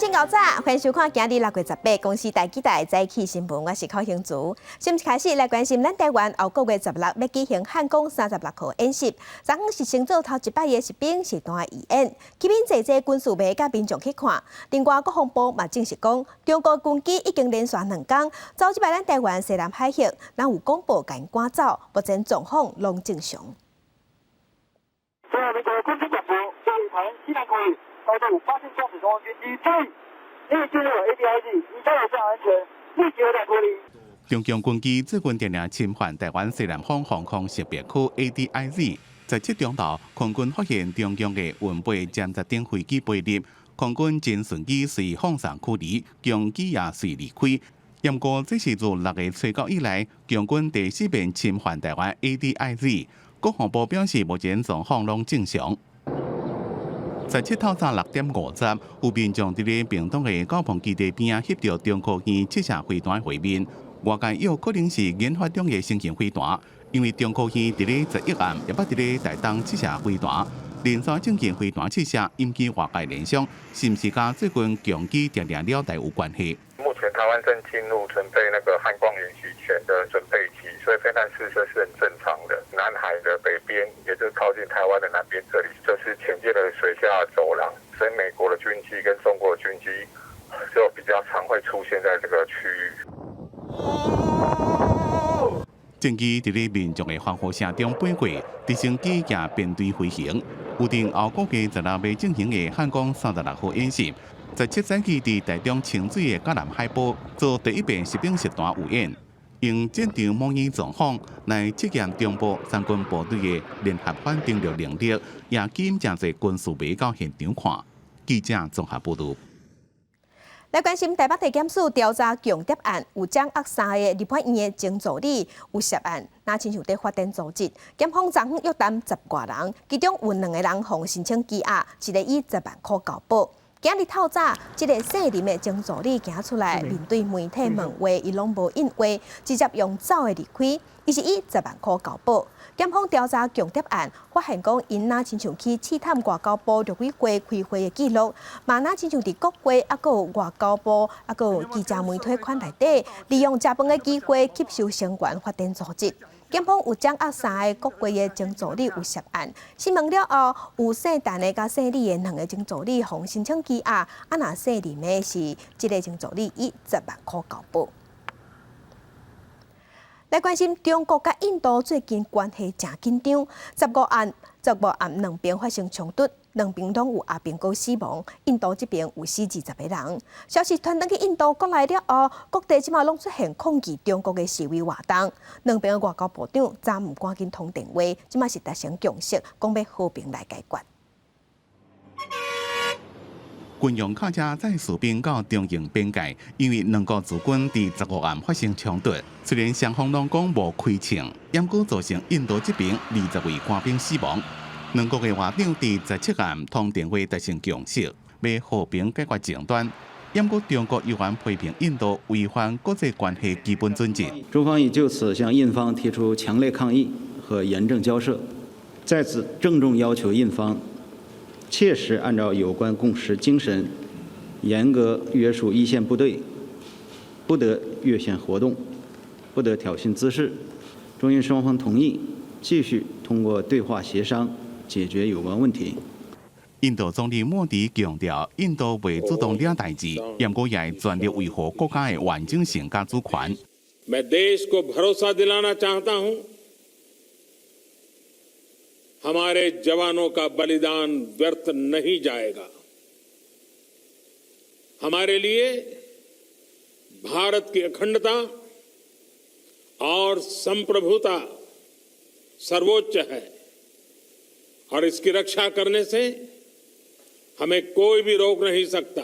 眾早，歡迎收看今日6月18公視台語台早起新聞，我是寇興竹。新聞開始來關心咱台灣後個月十六欲舉行漢光三十六號演習，昨昏是先做頭一擺的實兵實彈預演，吸引濟濟軍事迷佮民眾去看。另外，國防部嘛證實講，中國軍機已經連續兩工走入來咱台灣西南海域，咱有廣報共𪜶趕走，目前狀況攏正常。中華民國軍事廣播，台灣西南空域高度發現中國軍機，注意，已進入 ADIZ，以確保安全，立即兩公里。中共軍機最近定定侵犯台灣西南方防空識別區 ADIZ，17中晝，空軍發現中共的運八殲十等飛機飛入，空軍真順機隨放送驅離，共機也隨離開。毋過這是自6月初九以來，共軍第四遍侵犯台灣 ADIZ。國防部表示，目前狀況攏正常。17透早6點50，有民眾佇咧屏東的九鵬基地邊仔翕著中科院試射飛彈的畫面，外界有可能是研發中的新型飛彈，因為中科院佇咧11暗也捌佇咧台東試射飛彈，連續進行飛彈試射，引起外界聯想，是毋是佮最近共機定定繞台有關係？目前台灣正進入準備那個漢光演習前的準備期，所以飛彈試射是很正常的。南海的北邊，也就是靠近台灣的南邊，這裡就是潛進的水下走廊，所以美國的軍機跟中國的軍機就比較常會出現在這個區域。戰機佇咧民眾的歡呼聲中飛過，直升機也編隊飛行。預定後個月十六欲進行的漢光三十六號演習，17早起佇台中清水的甲南海埔做第一遍實兵實彈預演，用戰場模擬狀況來測驗中部三軍部隊的聯合反登陸能力，也吸引誠濟軍事迷到現場看。記者綜合報導。來關心台北地檢署調查共諜案，有掌握三个立法院的前助理有涉案，若親像佇發展組織，檢方昨昏約談十外人，其中有兩个人予申請羈押，一个以10萬箍交保。今日透早，這个姓林的前助理行出來面對媒體問話，伊攏無應話，直接用走的離開。伊是以十萬箍交保。檢方調查共諜案，發現講𪜶若親像去試探外交部陸委會開會的記錄，嘛若親像佇國會，抑閣有外交部，抑閣有記者媒體圈內底，利用食飯的機會吸收成員發展組織。檢方有掌握三个國會的前助理有涉案，審問了後，有姓陳的佮姓李的兩个前助理予申請羈押，啊若姓林的是這个前助理以十萬箍交保。來關心中國佮印度最近關係誠緊張，15暗兩邊發生衝突，兩邊攏有阿兵哥死亡，印度這邊有死20個人。消息傳轉去印度國內了後，各地這馬攏出現抗議中國的示威活動。兩邊的外交部長昨昏趕緊通電話，這馬是達成共識，講欲和平來解決。軍用卡車載士兵到中印邊界，因為兩國駐軍佇十五暗發生衝突，雖然雙方攏講無開槍，毋過造成印度這邊20位官兵死亡。兩國的外長佇十七暗通電話達成共識，欲和平解決爭端。毋過中國猶原批評印度違反國際關係基本準則。中方已就此向印方提出強烈抗議和嚴正交涉，在此鄭重要求印方切實按照有關共識精神，嚴格約束一線部隊，不得越線活動，不得挑釁滋事。中印雙方同意繼續通過對話協商解決有關問題。印度總理莫迪強調，印度袂主動惹代誌，毋過也會全力維護國家的完整性佮主權。 मैं देश को भरोसा दिलाना चाहता हूं, हमारे जवानों का बलिदान व्यर्थ नहीं जाएगा। हमारे लिए भारत की अखंडता और संप्रभुता सर्वोच्च है और इसकी रक्षा करने से हमें कोई भी रोक नहीं सकता।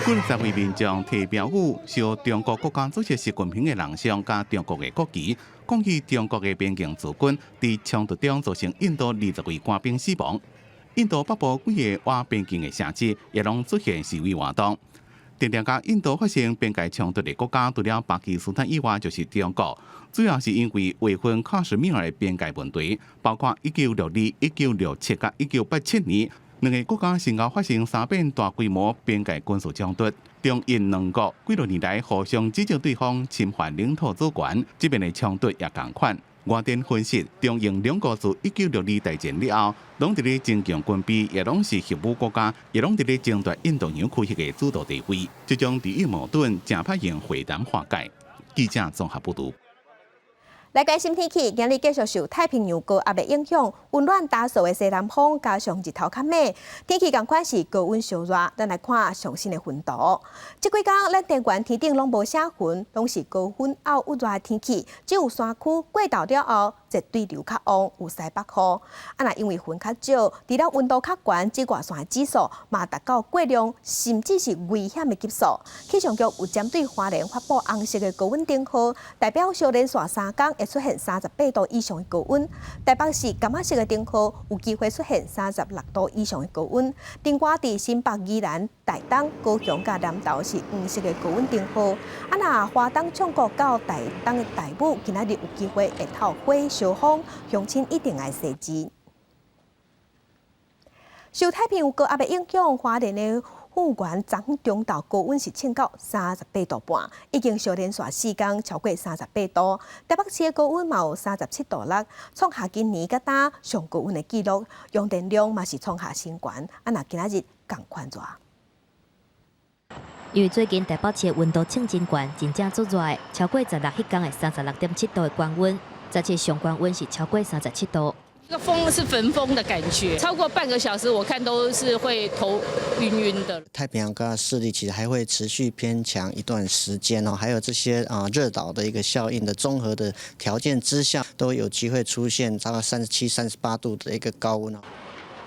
幾十位民眾提標語，燒中國國家主席習近平的人像佮中國的國旗，抗議中國的邊境駐軍佇衝突中造成印度20位官兵死亡。印度北部幾个倚邊境的城市也攏出現示威活動。定定佮印度發生邊界衝突的國家，除了巴基斯坦以外，就是中國。主要是因為劃分喀什米爾的邊界問題，包括1962、1967佮1987年，兩个國家先後發生三遍大規模邊界軍事衝突。中印兩國幾多年來互相指責對方侵犯領土主權，這邊的衝突也仝款。外電分析，中印兩國自1962大戰了後，攏佇咧增強軍備，也攏是核武國家，也攏佇咧爭奪印度洋區域的主導地位。這種敵意矛盾，誠歹用會談化解。記者綜合報導。來關心天氣，今日繼續受太平洋高壓的影響，溫暖乾燥的西南風加上日頭較猛，天氣仝款是高溫燒熱。咱來看上新的雲圖。這幾工咱台灣天頂攏無啥雲，攏是高溫漚鬱熱的天氣，只有山區過晝了後，熱對流較旺，有西北雨。啊，若因為雲較少，除了溫度較懸，紫外線指數嘛達到過量，甚至是危險的級數。氣象局有針對花蓮發布紅色的高溫燈號，代表相連續3工會出現38度以上的高溫。台北市柑仔色的燈號有機會出現36度以上的高溫。另外，佇新北、宜蘭、台東、高雄佮南投是黃色的高溫燈號。啊，若花東衝國到台東的大武，今仔日有機會會透火燒風，鄉親一定愛細緻。受太平洋高壓的影響，花蓮的富源昨昏中晝高溫是衝到38度半，已經相連續4工超過38度。台北市的高溫嘛有37度6，創下今年佮今上高溫的紀錄。用電量嘛是創下新懸。啊，若今仔日仝款熱。因為最近台北市的溫度衝真懸，真正足熱的，超過十六彼工的36.7度的高溫，17上懸溫是超過37度。這個風是焚風的感覺，超過半個小時，我看都是會頭暈暈的。太平洋高壓勢力其實還會持續偏強一段時間哦，還有這些啊熱島的一個效應的綜合的條件之下，都有機會出現大概37、38度的一個高溫哦。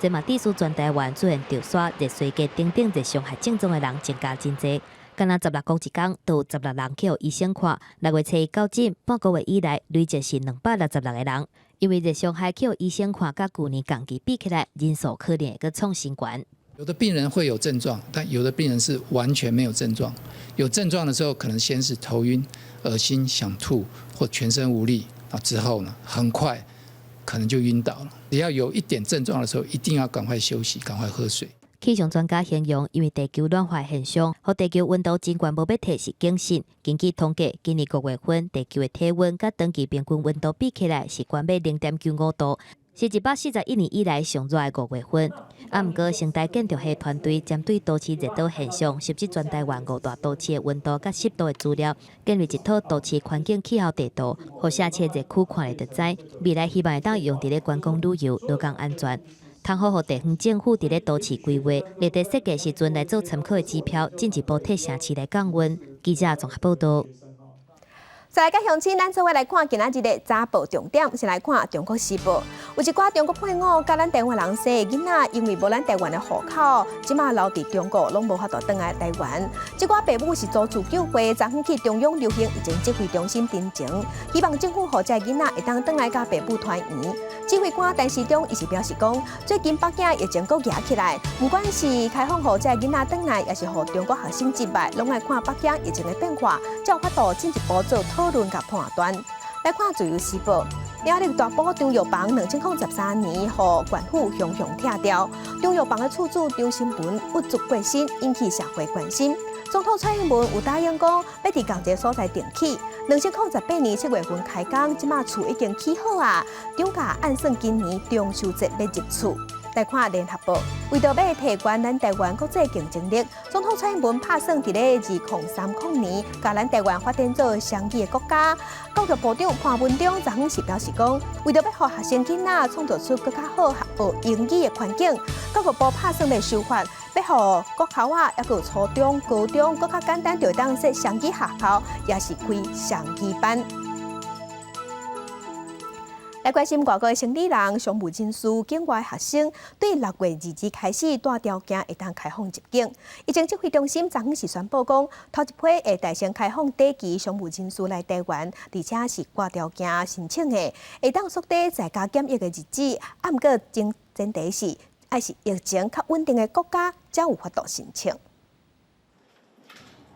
這嘛致使全台灣出現著沙、熱衰竭等等熱傷害症狀的人增加真濟。敢若16號一工，就有16人去予醫生看。6月初一到這半個月以來，累計是266個人。因為熱傷害去予醫生看，佮舊年仝期比起來，人數可能會閣創新懸。有的病人會有症狀，但有的病人是完全沒有症狀。有症狀的時候，可能先是頭暈、噁心、想吐或全身無力啊，之後呢，很快可能就暈倒了。只要有一點症狀的時候，一定要趕快休息，趕快喝水。氣象專家形容，因為地球暖化現象，予地球溫度真懸無欲退是警訊。根據統計，今年5月份地球的體溫佮長期平均溫度比起來是懸欲0.95度，是141年以來上熱的5月份。啊，毋過成大建築系團隊針對都市熱島現象，收集全台灣五大都市的溫度佮濕度的資料，建立一套都市環境氣候地圖，予城市熱區看咧就知。未來希望會當用佇咧觀光旅遊，路更安全。通好予地方政府佇咧都市規劃、綠地設計時陣來做參考的指標，進一步替城市來降溫。記者綜合報導。再來佮鄉親，咱做伙來看今仔日的早報重點，先來看《中國時報》。有一寡中國配偶佮咱台灣人生的囡仔，因為無咱台灣的戶口，這馬留佇中國，攏無法度轉來台灣。這寡爸母是組自救會，昨昏去中央流行疫情指揮中心陳情，希望政府予這个囡仔會當轉來佮爸母團圓。指揮官陳時中伊是表示講，最近北京疫情閣夯起來，毋管是開放予這个囡仔轉來，抑是予中國學生入來，攏愛看北京疫情的變化，才有法度進一步做討論佮判斷。來看《自由時報》，苗栗大埔張藥房2013年，予懸婦雄雄拆掉。張藥房的厝主張新文鬱卒過身，引起社會關心。總統蔡英文有答應講，欲佇仝一个所在重起。2018年7月份開工，這馬厝已經起好啊，張家按算今年中秋節欲入厝。來看聯合報，為著欲提懸咱台灣國際競爭力，總統蔡英文拍算佇咧2030年，共咱台灣發展做雙語的國家。教育部長潘文忠昨昏是表示講，為著欲予學生囡仔創造出閣較好學英語的環境，教育部拍算欲修法，欲予國校啊，抑閣有初中、高中，閣較簡單就會當設雙語學校，抑是開雙語班。來關心外國的生理人、商務人士、境外學生，對6月22開始帶條件會當開放入境。疫情指揮中心昨昏是宣布講，頭一批會代先開放短期商務人士來台灣，而且是掛條件申請的，會當縮短在家檢疫的日子。啊，毋過前提是，愛是疫情較穩定的國家，才有法度申請。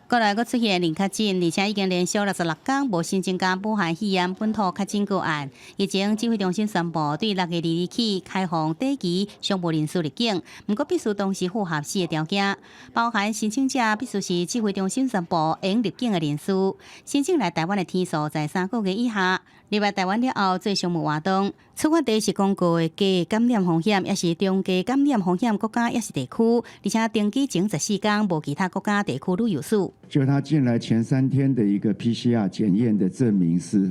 國內閣出現零確診，而且已經連續66天無新增加武漢肺炎本土確診個案。疫情指揮中心宣布，對6月2日起開放短期商務人士入境，毋過必須同時符合四个條件，包含申請者必須是指揮中心宣布應入境的人士，申請來台灣的天數在3個月以下，入來台灣了後做商務活動，出發地是公告的低感染風險，抑是中低感染風險國家，抑是地區，而且登機前14天無其他國家地區旅遊史。就他進來前3天的一個 PCR 檢驗的證明是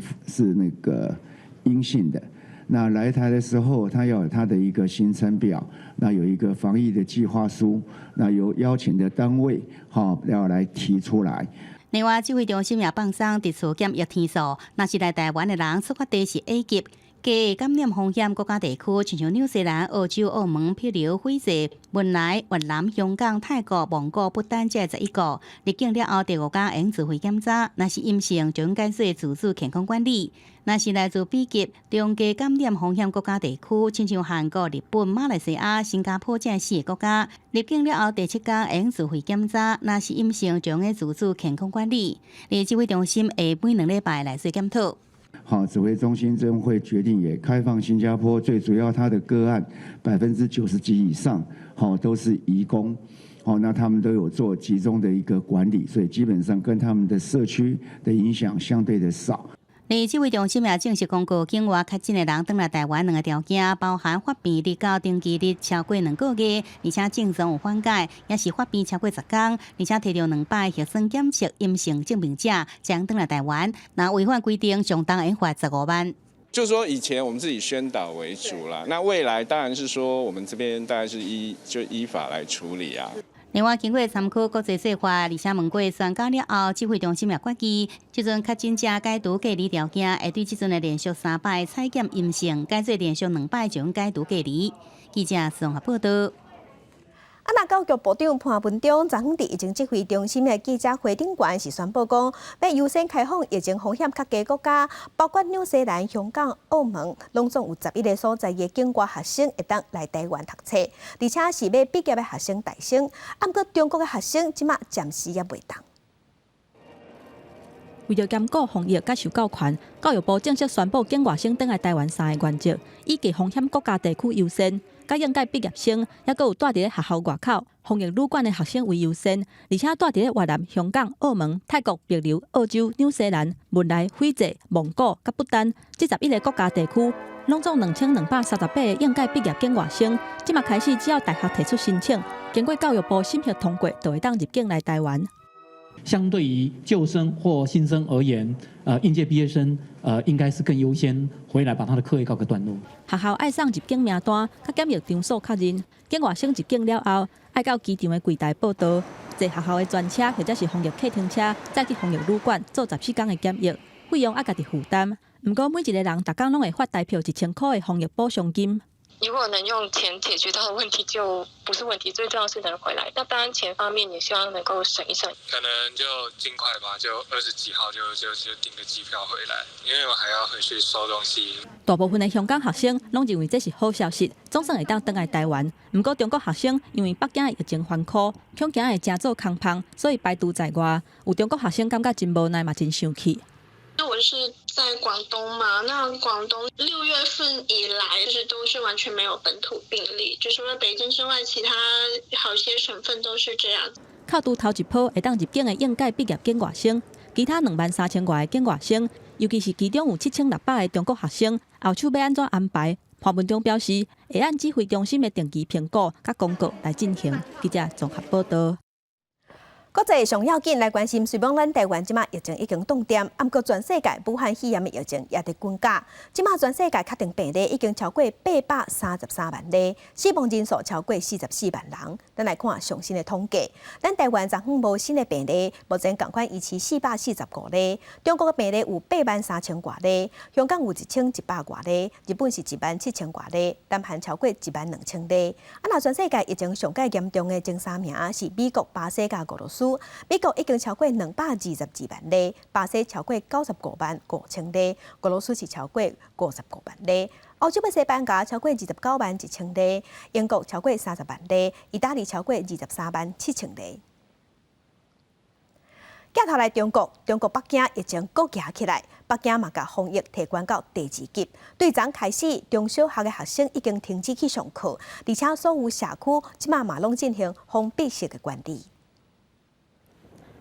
那個陰性的，那來台的時候，他要有他的一個行程表，那有一個防疫的計劃書，那由邀請的單位哈要來提出來。另外，指揮中心也放鬆佇厝檢疫天數，若是來台灣的人出發地是 A 級低感染風險國家地區，親像紐西蘭、澳洲、澳門、帛琉、斐濟、文萊、越南、香港、泰國、蒙古、不丹這11個，入境了後第五工會自費檢查，若是陰性，就改做自主健康管理。若是來自 B 級中低感染風險國家地區，親像韓國、日本、馬來西亞、新加坡這四个國家，入境了後第七工會自費檢查，若是陰性，就會自主健康管理。而指揮中心會每2禮拜來做檢討。好，指揮中心將會決定也開放新加坡，最主要它的個案90%幾以上，好都是移工，好，那他們都有做集中的一個管理，所以基本上跟他們的社區的影響相對的少。而指揮中心也正式公告，境外確診的人轉來台灣兩个條件，包含發病日到登機日超過2個月，而且症狀有緩解，抑是發病超過10天，而且提著兩擺核酸檢測陰性證明者，才轉來台灣。若違反規定，上重會罰15萬。就是說，以前我們自己宣導為主啦，那未來當然是說，我們這邊大概是依法來處理啊。另外，經過參考國際做法，而且問過專家了後，指揮中心也決議，這陣確診者解除隔離條件，會對這陣的連續三擺採檢陰性，改做連續兩擺就解除隔離。記者綜合報道。啊，那教育部長潘文忠昨昏佇疫情指揮中心的記者會頂懸是宣布講，欲優先開放疫情風險較低國家，包括紐西蘭、香港、澳門，攏總有11個所在的境外學生會當來台灣讀冊，而且是欲畢業的學生代先。啊，毋過中國的學生這馬暫時猶袂當。為著兼顧防疫佮受教權，教育部正式宣布境外生轉來台灣三个原則：以低風險國家地區優先，佮應屆畢業生，抑閣有蹛佇咧學校外口防疫旅館的學生為優先，而且蹛佇咧越南、香港、澳門、泰國、帛琉、澳洲、紐西蘭、文萊、斐濟、蒙古佮不丹這11個國家地區，攏總2238个應屆畢業境外生，這馬開始只要大學提出申請，經過教育部審核通過，就會當入境來台灣。相對於舊生或新生而言，應屆畢業生，應該是更優先回來把他的課業告個段落。學校愛送入境名單，佮檢疫場所確認，境外生入境了後，愛到機場的櫃台報到，坐學校的專車或者是防疫客廳車，載去防疫旅館做14天的檢疫，費用愛家己負擔。毋過每一个人逐工攏會發台票1000箍的防疫補償金。如果能用錢解決到的問題，就不是問題。最重要是能回來。那當然錢方面也希望能夠省一省。可能就盡快吧，就20幾號就訂個機票回來，因為我還要回去收東西。大部分的香港學生攏認為這是好消息，總算會當轉來台灣。毋過中國學生因為北京的疫情嚴苛，恐驚會成做空縫，所以排除在外。有中國學生感覺真無奈嘛，真生氣。我是在廣東嘛，那廣東6月份以來，就是都是完全沒有本土病例，就除了北京之外，其他好些省份都是這樣。扣除頭一波會當入境的應屆畢業境外生，其他23,000外个境外生，尤其是其中有7600个中國學生，後續欲按怎安排？潘文忠表示，會按指揮中心的定期評估佮公告來進行。記者綜合報道。國際上要緊來關心，雖罔咱台灣這馬疫情已經凍點，毋過全世界武漢肺炎的疫情也佇滾加。這馬全世界確定病例已經超過833萬例，死亡人數超過44萬人。咱來看上新的統計，咱台灣昨昏無新的病例，目前仝款維持445例。中國的病例有8萬3千外例，香港有1100外例，日本是1萬7千外例，南韓超過1萬2千例。啊，若全世界疫情上蓋嚴重的前三名是美國、巴西佮俄羅斯。美國已經超過222萬例，巴西超過95萬5千例，俄羅斯是超過55萬例。歐洲的西班牙超過29萬1千例，英國超過30萬例，意大利超過23萬7千例。鏡頭來中國，中國北京疫情閣夯起來，北京嘛共防疫提懸到第二級。對昨開始，中小學的學生已經停止去上課，而且所有社區這馬嘛攏進行封閉式的管理。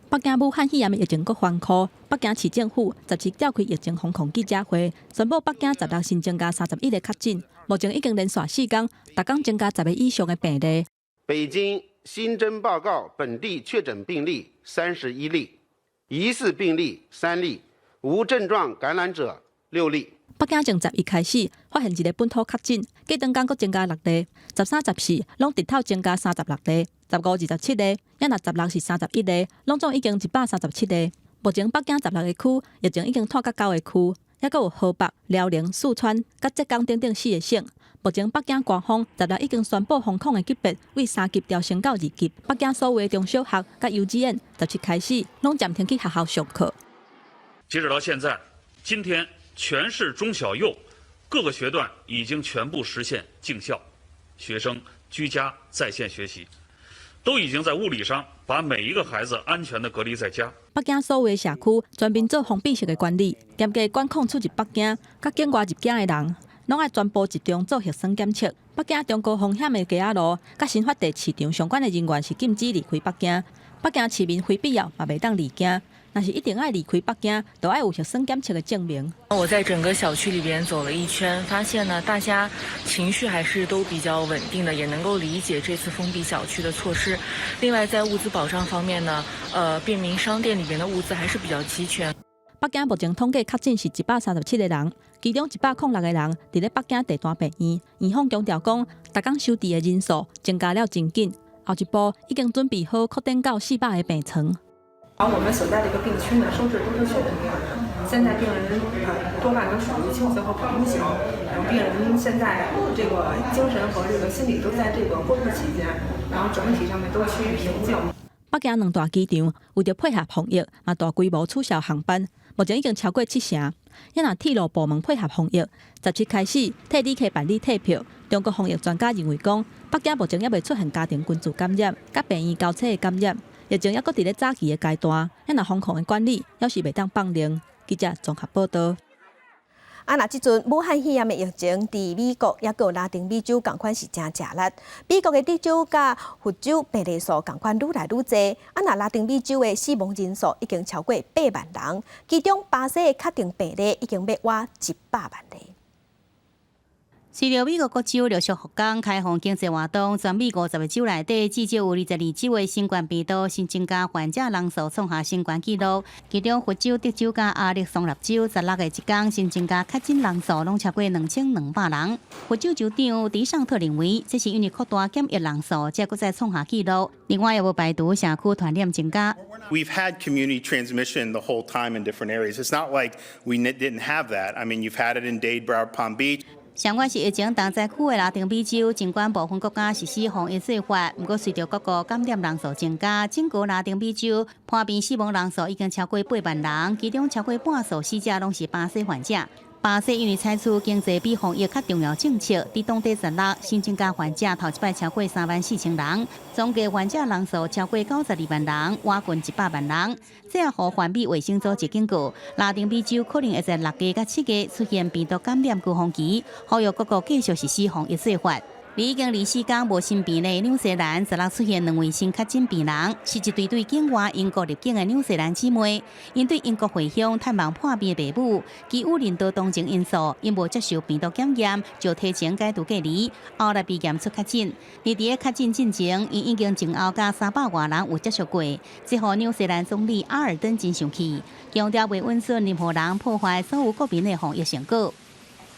北京武漢肺炎的疫情閣翻箍，北京市政府17召開疫情防控記者會，宣布北京16新增加31個確診，目前已經連續四工，逐工增加10個以上的病例。北京新增報告本地確診病例31例，疑似病例3例，無症狀感染者6例。北京從11開始發現一个本土確診，隔兩工閣增加六例，13、14攏直透增加36例，15、27个，抑若16是31例，攏總已經137例。目前北京16个區疫情已經拖到九个區，抑閣有河北、遼寧、四川、佮浙江等等四个省。目前北京官方十六已經宣布封控的級別為三級調升到二級。北京所有的中小學佮幼稚園十七開始攏暫停去學校上課。截止到現在，今天全市中小幼各個學段已經全部實現靜校，學生居家在線學習，都已經在物理上把每一個孩子安全的隔離在家。北京所有的社區全面做封閉式的管理，嚴格管控出入北京佮境外入境的人，攏愛全部集中做核酸檢測。北京中高風險的街仔路佮新發地市場相關的人員是禁止離開北京。北京市民非必要嘛袂當離京。若是一定愛離開北京，就愛有核酸檢測的證明。我在整個小區裏邊走了一圈，發現呢，大家情緒還是都比較穩定的，也能夠理解這次封閉小區的措施。另外，在物資保障方面呢，便民商店裏邊的物資還是比較齊全。北京目前統計確診是137個人，其中106個人佇咧北京地壇病院。院方強調講，逐工收治的人數增加了真緊，後一步已經準備好擴展到400個病床。而我們所在的一個病區呢，收治都是確診病人。現在病人多半都屬於輕型和普通型，然後病人現在這個精神和這個心理都在這個過渡期間，然後整體上面都趨於平靜。北京兩大機場為著配合防疫，嘛大規模取消航班，目前已經超過七成。抑若鐵路部門配合防疫，十七開始替旅客辦理退票。中國防疫專家認為講，北京目前猶未出現家庭群聚感染、佮病院交叉的感染。疫情猶閣佇咧早期的階段，抑若封控的管理，猶是袂當放任。記者綜合報道。啊，若這陣武漢肺炎的疫情，佇美國抑閣有拉丁美洲仝款是誠食力。美國的德州佮佛州病例數仝款愈來愈濟。啊，若拉丁美洲的死亡人數已經超過8萬人，其中巴西的確定病例已經欲倚100萬例。隨著美國各州陸續復工開放經濟活動，全美50個州內底至少有22州的新冠病毒新增加患者人數創下新懸紀錄。其中，佛州、德州佮亞利桑那州十六个一工新增加確診人數攏超過2200人。佛州州長迪尚特認為，這是因為擴大檢疫人數，才閣再創下紀錄。另外，也無排除社區傳染增加。 We've had community transmission the whole time in different areas. It's not like we didn't have that. I mean, you've had it in Dade, Broward, Palm Beach. 上懸是疫情重災區的拉丁美洲，儘管部分國家實施防疫做法，毋過隨著各國感染人數增加，整個拉丁美洲破病死亡人數已經超過8萬人，其中超過半數死者攏是巴西患者。巴西因為採取經濟比防疫較重要政策，佇當地十六新增加患者頭一擺超過3萬4千人，總計患者人數超過92萬人，倚近100萬人。這也予環美衛生組織警告，拉丁美洲可能會在6月佮7月出現病毒感染高峰期，呼籲各國繼續實施防疫做法。而已經24工無新病例，紐西蘭十六出現兩位新確診病人，是一對對境外英國入境的紐西蘭姊妹，𪜶對英國回鄉探望破病的爸母，基於人道同情因素，𪜶無接受病毒檢驗，就提前解除隔離，後來被驗出確診。而佇咧確診進前，𪜶已經前後佮300外人有接觸過，這予紐西蘭總理阿爾登真生氣，強調袂允准任何人破壞所有國民的防疫成果。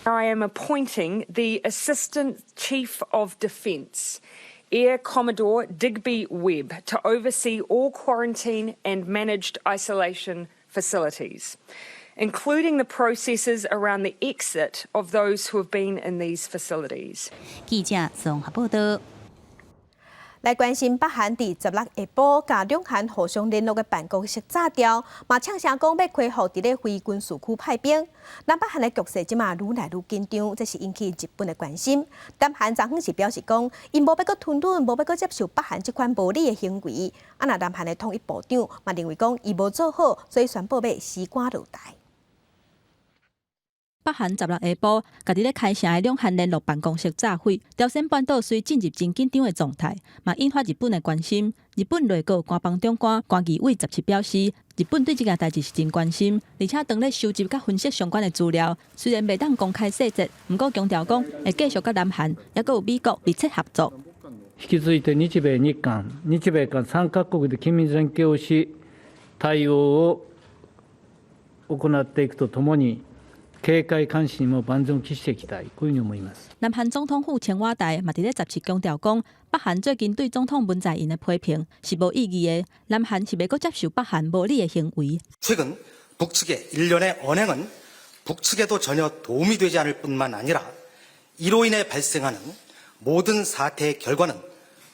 I am appointing the Assistant Chief of Defence, Air Commodore Digby Webb, to oversee all quarantine and managed isolation facilities, including the processes around the exit of those who have been in these facilities. 記者綜合報道。來關心北韓佇16下晡，共兩韓互相聯絡的辦公室炸掉，嘛嗆聲講欲恢復佇咧非軍事區派兵。南北韓的局勢這馬愈來愈緊張，這是引起日本的關心。南韓昨昏是表示講，𪜶無欲閣吞忍，無欲閣接受北韓這款無理的行為。啊，若南韓的統一部長嘛認為講，伊無做好，所以宣布欲辭官落台。北韓16下晡，共佇咧開城的兩韓聯絡辦公室炸毀，朝鮮半島隨進入真緊張的狀態，嘛引發日本的關心。日本內閣官房長官菅義偉17表示，日本對這件代誌是真關心，而且當咧收集佮分析相關的資料，雖然袂當公開細節，毋過強調講會繼續佮南韓，猶閣有美國密切合作。引き続いて日米日韓、日米韓3カ國で緊密連携をし、対応を行っていくとともに、警戒監視にも萬全を期していきたい、こういうふうに思います。南韓總統府青瓦台嘛佇咧17強調講，北韓最近對總統文在寅的批評是無意義的，南韓是袂閣接受北韓無理的行為。 최근 북측의 일련의 언행은 북측에도 전혀 도움이 되지 않을 뿐만 아니라 이로 인해 발생하는 모든 사태의 결과는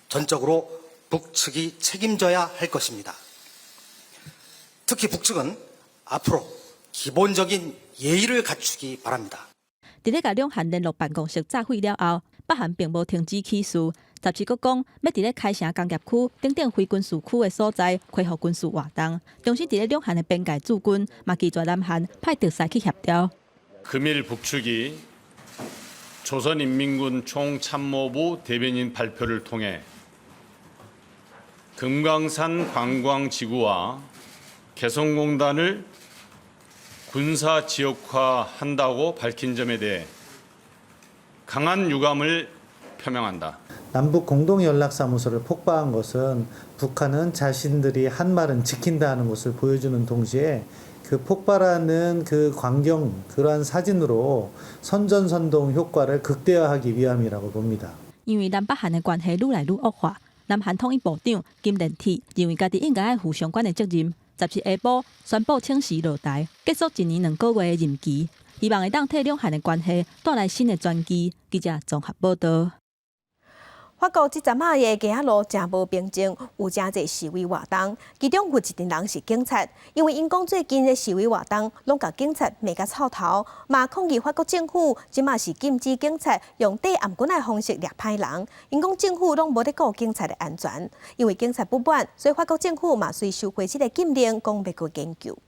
전적으로 북측이 책임져야 할 것입니다. 특히 북측은 앞으로 기본적인 예의를 갖추기 바랍니다. 佇咧共兩韓聯絡辦公室炸毀了後，北韓並無停止起事，17閣講欲佇咧開城工業區等等非軍事區的所在恢復軍事活動，同時佇咧兩韓的邊界駐軍嘛拒絕南韓派特使去協調。 금일 북측이 조선인민군 총참모부 대변인 발표를 통해 금강산 관광지구와 개성공단을 군사 지역화한다고 밝힌 점에 대해 강한 유감을 표명한다. 남북 공동연락사무소를 폭파한 것은 북한은 자신들이 한 말은 지킨다는 것을 보여주는 동시에 그 폭발하는 그 광경 그러한 사진으로 선전선동 효과를 극대화하기 위함이라고 봅니다. 因為南北韓的關係愈來愈惡化，南韓統一部長金連鐵認為家己應該愛負相關的責任。17下晡宣布請辭落台，結束一年2個月的任期，希望會當替兩韓的關係帶來新的轉機。記者綜合報道。法國這陣仔的街仔路誠無平靜，有誠濟示威活動，其中有一陣人是警察，因為𪜶講最近的示威活動攏共警察罵甲臭頭，嘛抗議法國政府這馬是禁止警察用綴頷頸仔的方式掠歹人。𪜶講政府攏無咧顧警察的安全，因為警察不滿，所以法國政府嘛隨收回這个禁令，講欲閣研究。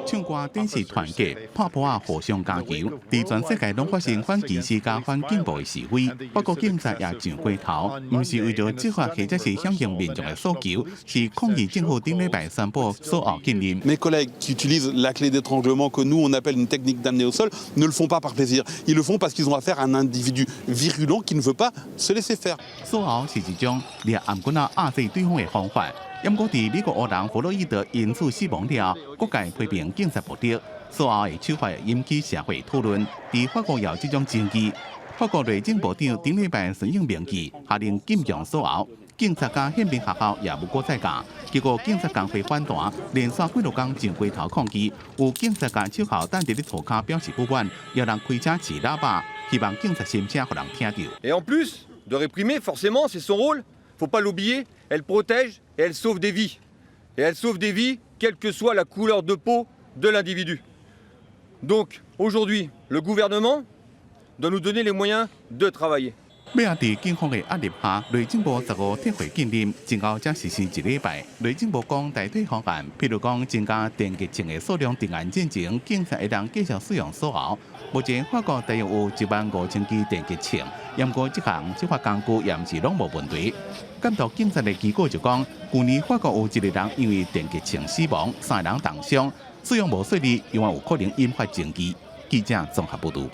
唱歌展示團結，拍噗仔互相加油。佇全世界攏發生反歧視佮反警暴的示威，法國警察也上街頭，毋是為著執法或者是響應民眾的訴求，是抗議政府頂禮拜宣布鎖喉禁令。 Mes collègues qui utilisent la clé d'étranglement que nous on appelle une technique d'amener au sol ne le font pas par plaisir. Ils le font parce qu'ils ont affaire à un individu virulent qui ne veut pas se laisser faire. 鎖喉是一種掠頷頸仔壓制對方的方法。毋過，佇美國黑人弗洛伊德因此死亡了，各界批評警察無力，鎖喉的手法引起社會討論。佇法國也有這種爭議。法國內政部長頂禮拜順應民意，下令禁用鎖喉，警察佮憲兵學校也無閣再教。結果警察工會反彈，連續幾落工上街頭抗議，有警察共手銬等佇咧塗跤表示不滿，有人開車飼喇叭，希望警察心聲予人聽著。 Et en plus de réprimer, forcément, c'est son rôle. Faut pas l'oublier, elle protège et elle sauve des vies. Et elle sauve des vies, quelle que soit la couleur de peau de l'individu. Donc aujourd'hui, le gouvernement doit nous donner les moyens de travailler. 尾仔佇警方的壓力下，內政部15撤回禁令，前後才實施一禮拜。內政部講代替方案，譬如講增加電擊槍的數量，定案進前，警察會當繼續使用鎖喉。目前法國大約有15,000支電擊槍，毋過這項執法工具也毋是攏無問題。監督警察的機構就講，舊年法國有一個人因為電擊槍死亡，三個人重傷，使用無細膩，猶原有可能引發爭議。記者綜合報導。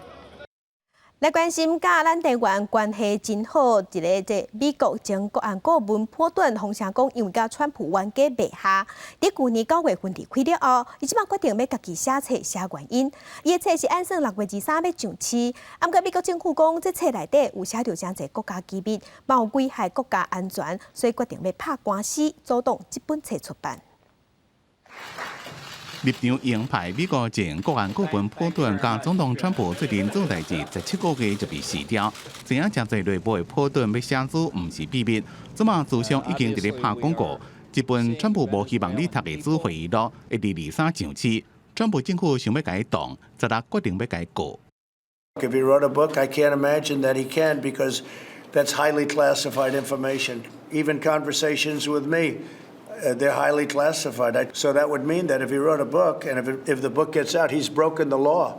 來關心佮咱台灣關係真好，一个這美國前國安顧問波頓風聲講，因為佮川普冤家袂合，佇舊年9月份離開了後，伊這馬決定欲家己寫冊寫原因。伊的冊是按算6月23欲上市，毋過美國政府講，這冊內底有寫著誠濟國家機密，嘛有危害國家安全，所以決定欲拍官司，阻擋這本冊出版。立場鷹派美國前國安顧問波頓佮總統川普最近做代誌，17個月就被辭掉。知影誠濟內部的波頓欲寫書，毋是秘密。這馬書商已經佇咧拍廣告。這本川普無希望你讀的書回憶錄，會佇23上市。川普政府想欲共伊擋，十六決定欲共伊告。 If he wrote a book, I can't imagine that he can because that's highly classified information. Even conversations with me, they're highly classified. So that would mean that if he wrote a book and if the book gets out, he's broken the law.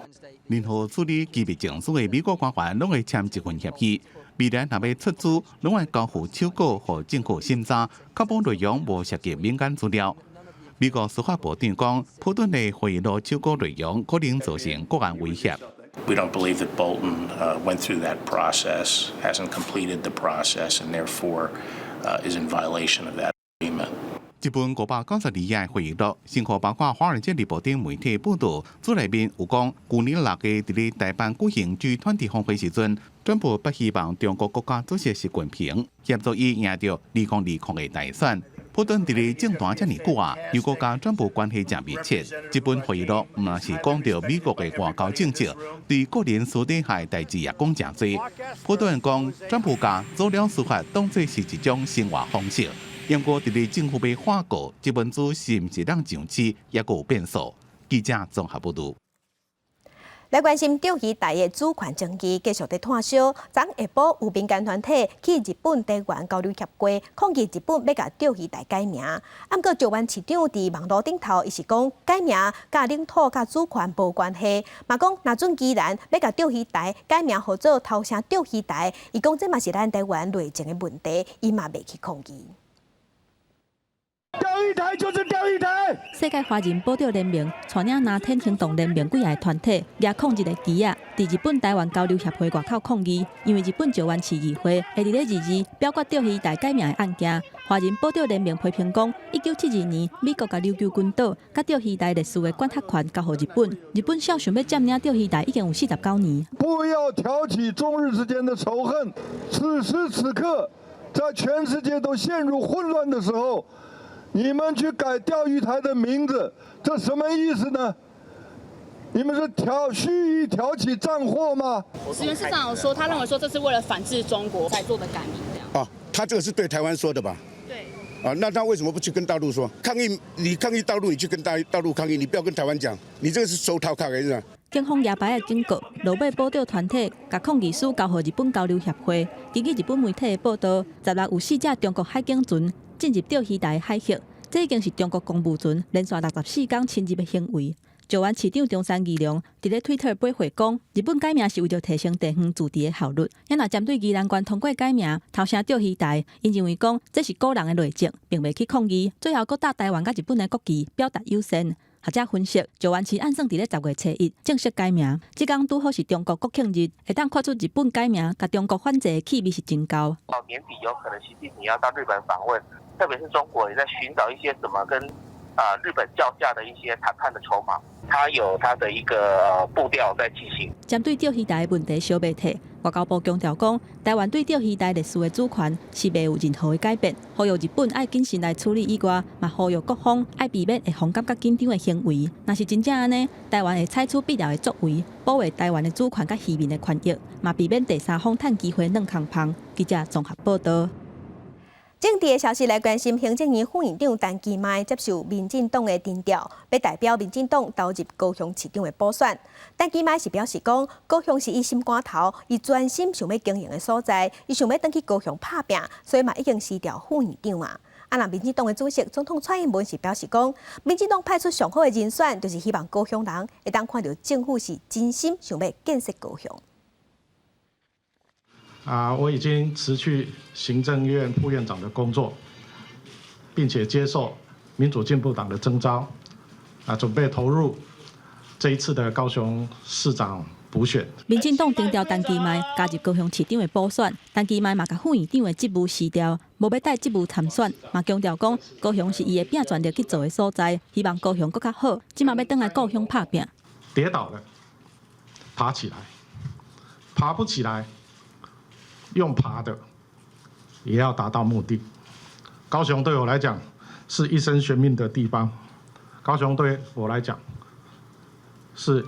任何處理機密證據的美國官員，攏會簽一份協議。未來若欲出書，攏愛交付手稿予政府審查，確保內容無涉及敏感資料。美國司法部長講，波頓的回憶錄手稿內容可能造成國安威脅。 We don't believe that Bolton went through that process, hasn't completed the process, and therefore is in violation of that agreement. 這本592頁回憶錄，先予包括《華爾街日報》等媒體報導，書內面有講，舊年6月佇咧台辦舉行 G20 峰會時陣，川普不希望中國國家主席習近平協助伊贏著2020的大選。波頓佇咧政壇遮爾久啊，又閣佮川普關係誠密切。這本回憶錄毋但是講著美國的外交政策，對個人私底下的代誌也講誠濟。波頓講，川普共阻撓司法當做是一種生活方式。毋過佇咧政府欲反告，這本書是毋是會當上市，猶閣有變數。記者綜合報導。來關心釣魚台的主權爭議繼續佇湠燒。昨下晡有民間團體去日本台灣交流協會抗議日本欲共釣魚台改名。毋過石原市長佇網路頂頭，伊是講改名佮領土佮主權無關係，嘛講若準宜蘭欲共釣魚台改名號做頭城釣魚台，伊講這嘛是咱台灣內政的問題，伊嘛袂去抗議。釣魚台就是釣魚台。世界華人保釣聯盟帶領藍天行動聯盟幾个團體，舉抗日的旗仔，佇日本台灣交流協會外口抗議，因為日本石垣市議會會佇咧22表決釣魚台改名的案件。華人保釣聯盟批評講，1972年美國共琉球群島佮釣魚台歷史的管轄權交予日本，日本痟想欲佔領釣魚台已經有49年。不要挑起中日之間的仇恨。此時此刻，在全世界都陷入混亂的時候，你們去改釣魚台的名字，這什麼意思呢？你們是蓄意挑起戰禍嗎？石原市長有說，他認為說這是為了反制中國才做的改名，這樣。哦，他這個是對台灣說的吧？對。啊，那他為什麼不去跟大陸說？抗議，你抗議大陸，你去跟大陸抗議，你不要跟台灣講，你這個是收套卡的，是吧？警方舉牌仔警告，落尾保釣團體共抗議書交予日本交流協會。根據日本媒體的報道，16有四隻中國海警船進入釣魚台海域，這已經是中國公務船連續64天侵入的行為。石原市長中山義隆佇咧推特回覆講，日本改名是為著提升地方自治的效率。若針對宜蘭縣通過改名，頭城釣魚台，𪜶認為講這是個人的內政，並袂去抗議。最後，閣搭台灣佮日本的國旗，表達友善。學者分析，石原市按算佇咧10月初1正式改名，這工拄好是中國國慶日，會當看出日本改名共中國反制的氣味是真厚。到年底有可能習近平要到日本訪問，特別是中國也在尋找一些怎麼跟日本叫價的一些談判的籌碼，他有他的一個步調在進行。針對釣魚台的問題相袂提，外交部強調講，台灣對釣魚台歷史的主權是袂有任何的改變，呼籲日本愛謹慎來處理以外，嘛呼籲各方愛避免會予人感覺緊張的行為。若是真正按呢，台灣會採取必要的作為，保衛台灣的主權佮漁民的權益，嘛避免第三方趁機會軟空蜂。記者綜合報道。政治的消息來關心，行政院副院長陳其邁接受民進黨的徵調，欲代表民進黨投入高雄市長的補選。陳其邁是表示講，高雄是伊心肝頭，伊專心想欲經營的所在，伊想欲轉去高雄拍拚，所以嘛已經辭掉副院長啊。啊，若民進黨的主席總統蔡英文是表示講，民進黨派出上好的人選，就是希望高雄人會當看著政府是真心想欲建設高雄。啊，我已經辭去行政院副院長的工作，並且接受民主進步黨的徵召，啊，準備投入這一次的高雄市長補選。民進黨徵調陳其邁加入高雄市長的補選，陳其邁嘛共副院長的職務辭掉，無欲帶職務參選，嘛強調講高雄是伊會拚全力去做的所在，希望高雄閣較好，這馬欲轉來故鄉拍拚。跌倒了，爬起來，爬不起來，用爬的也要達到目的。高雄對我來講是一生懸命的地方，高雄對我來講是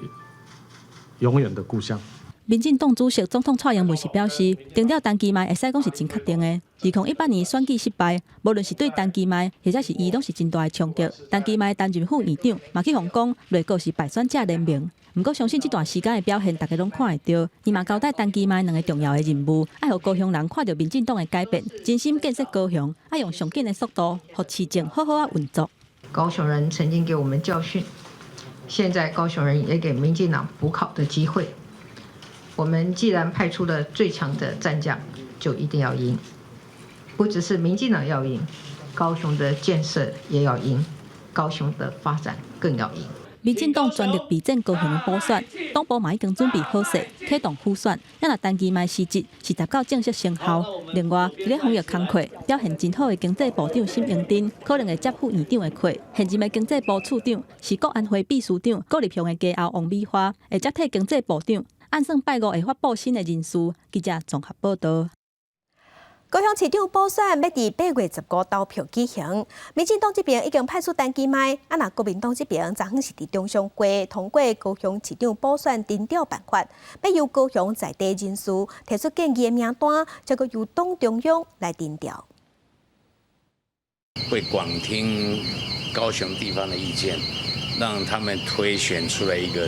永遠的故鄉。民進黨主席總統蔡英文是表示，定調陳其邁會使講是真確定的。2018年選舉失敗，無論是對陳其邁，或者是伊，攏是真大的衝擊。陳其邁擔任副院長，嘛去予人講內閣是敗選者聯盟。毋過相信這段時間的表現，大家攏看會著。伊嘛交代陳其邁兩个重要的任務，愛予高雄人看著民進黨的改變，真心建設高雄，愛用上緊的速度，予市政好好仔運作。高雄人曾經給我們教訓，現在高雄人也給民進黨補考的機會。我們既然派出了最強的戰將，就一定要贏。不只是民進黨要贏，高雄的建設也要贏，高雄的發展更要贏。民進黨全力備戰高雄的補選，黨部嘛已經準備好勢，啟動輔選。若陳其邁辭職是達到正式生效。另外，佇咧防疫工課表現真好的經濟部長沈榮津，可能會接副院長的缺。現任的經濟部次長是國安會秘書長郭立雄的家後王美花，會接替經濟部長。按算拜五會發布新的人事。記者綜合報導。高雄市長補選欲佇8月15投票舉行，民進黨這邊已經派出陳其邁，啊若國民黨這邊昨昏是佇中常會通過高雄市長補選遴調辦法，欲由高雄在地人士提出建議的名單，再閣由黨中央來遴調。會廣聽高雄地方的意見，讓他們推選出來一個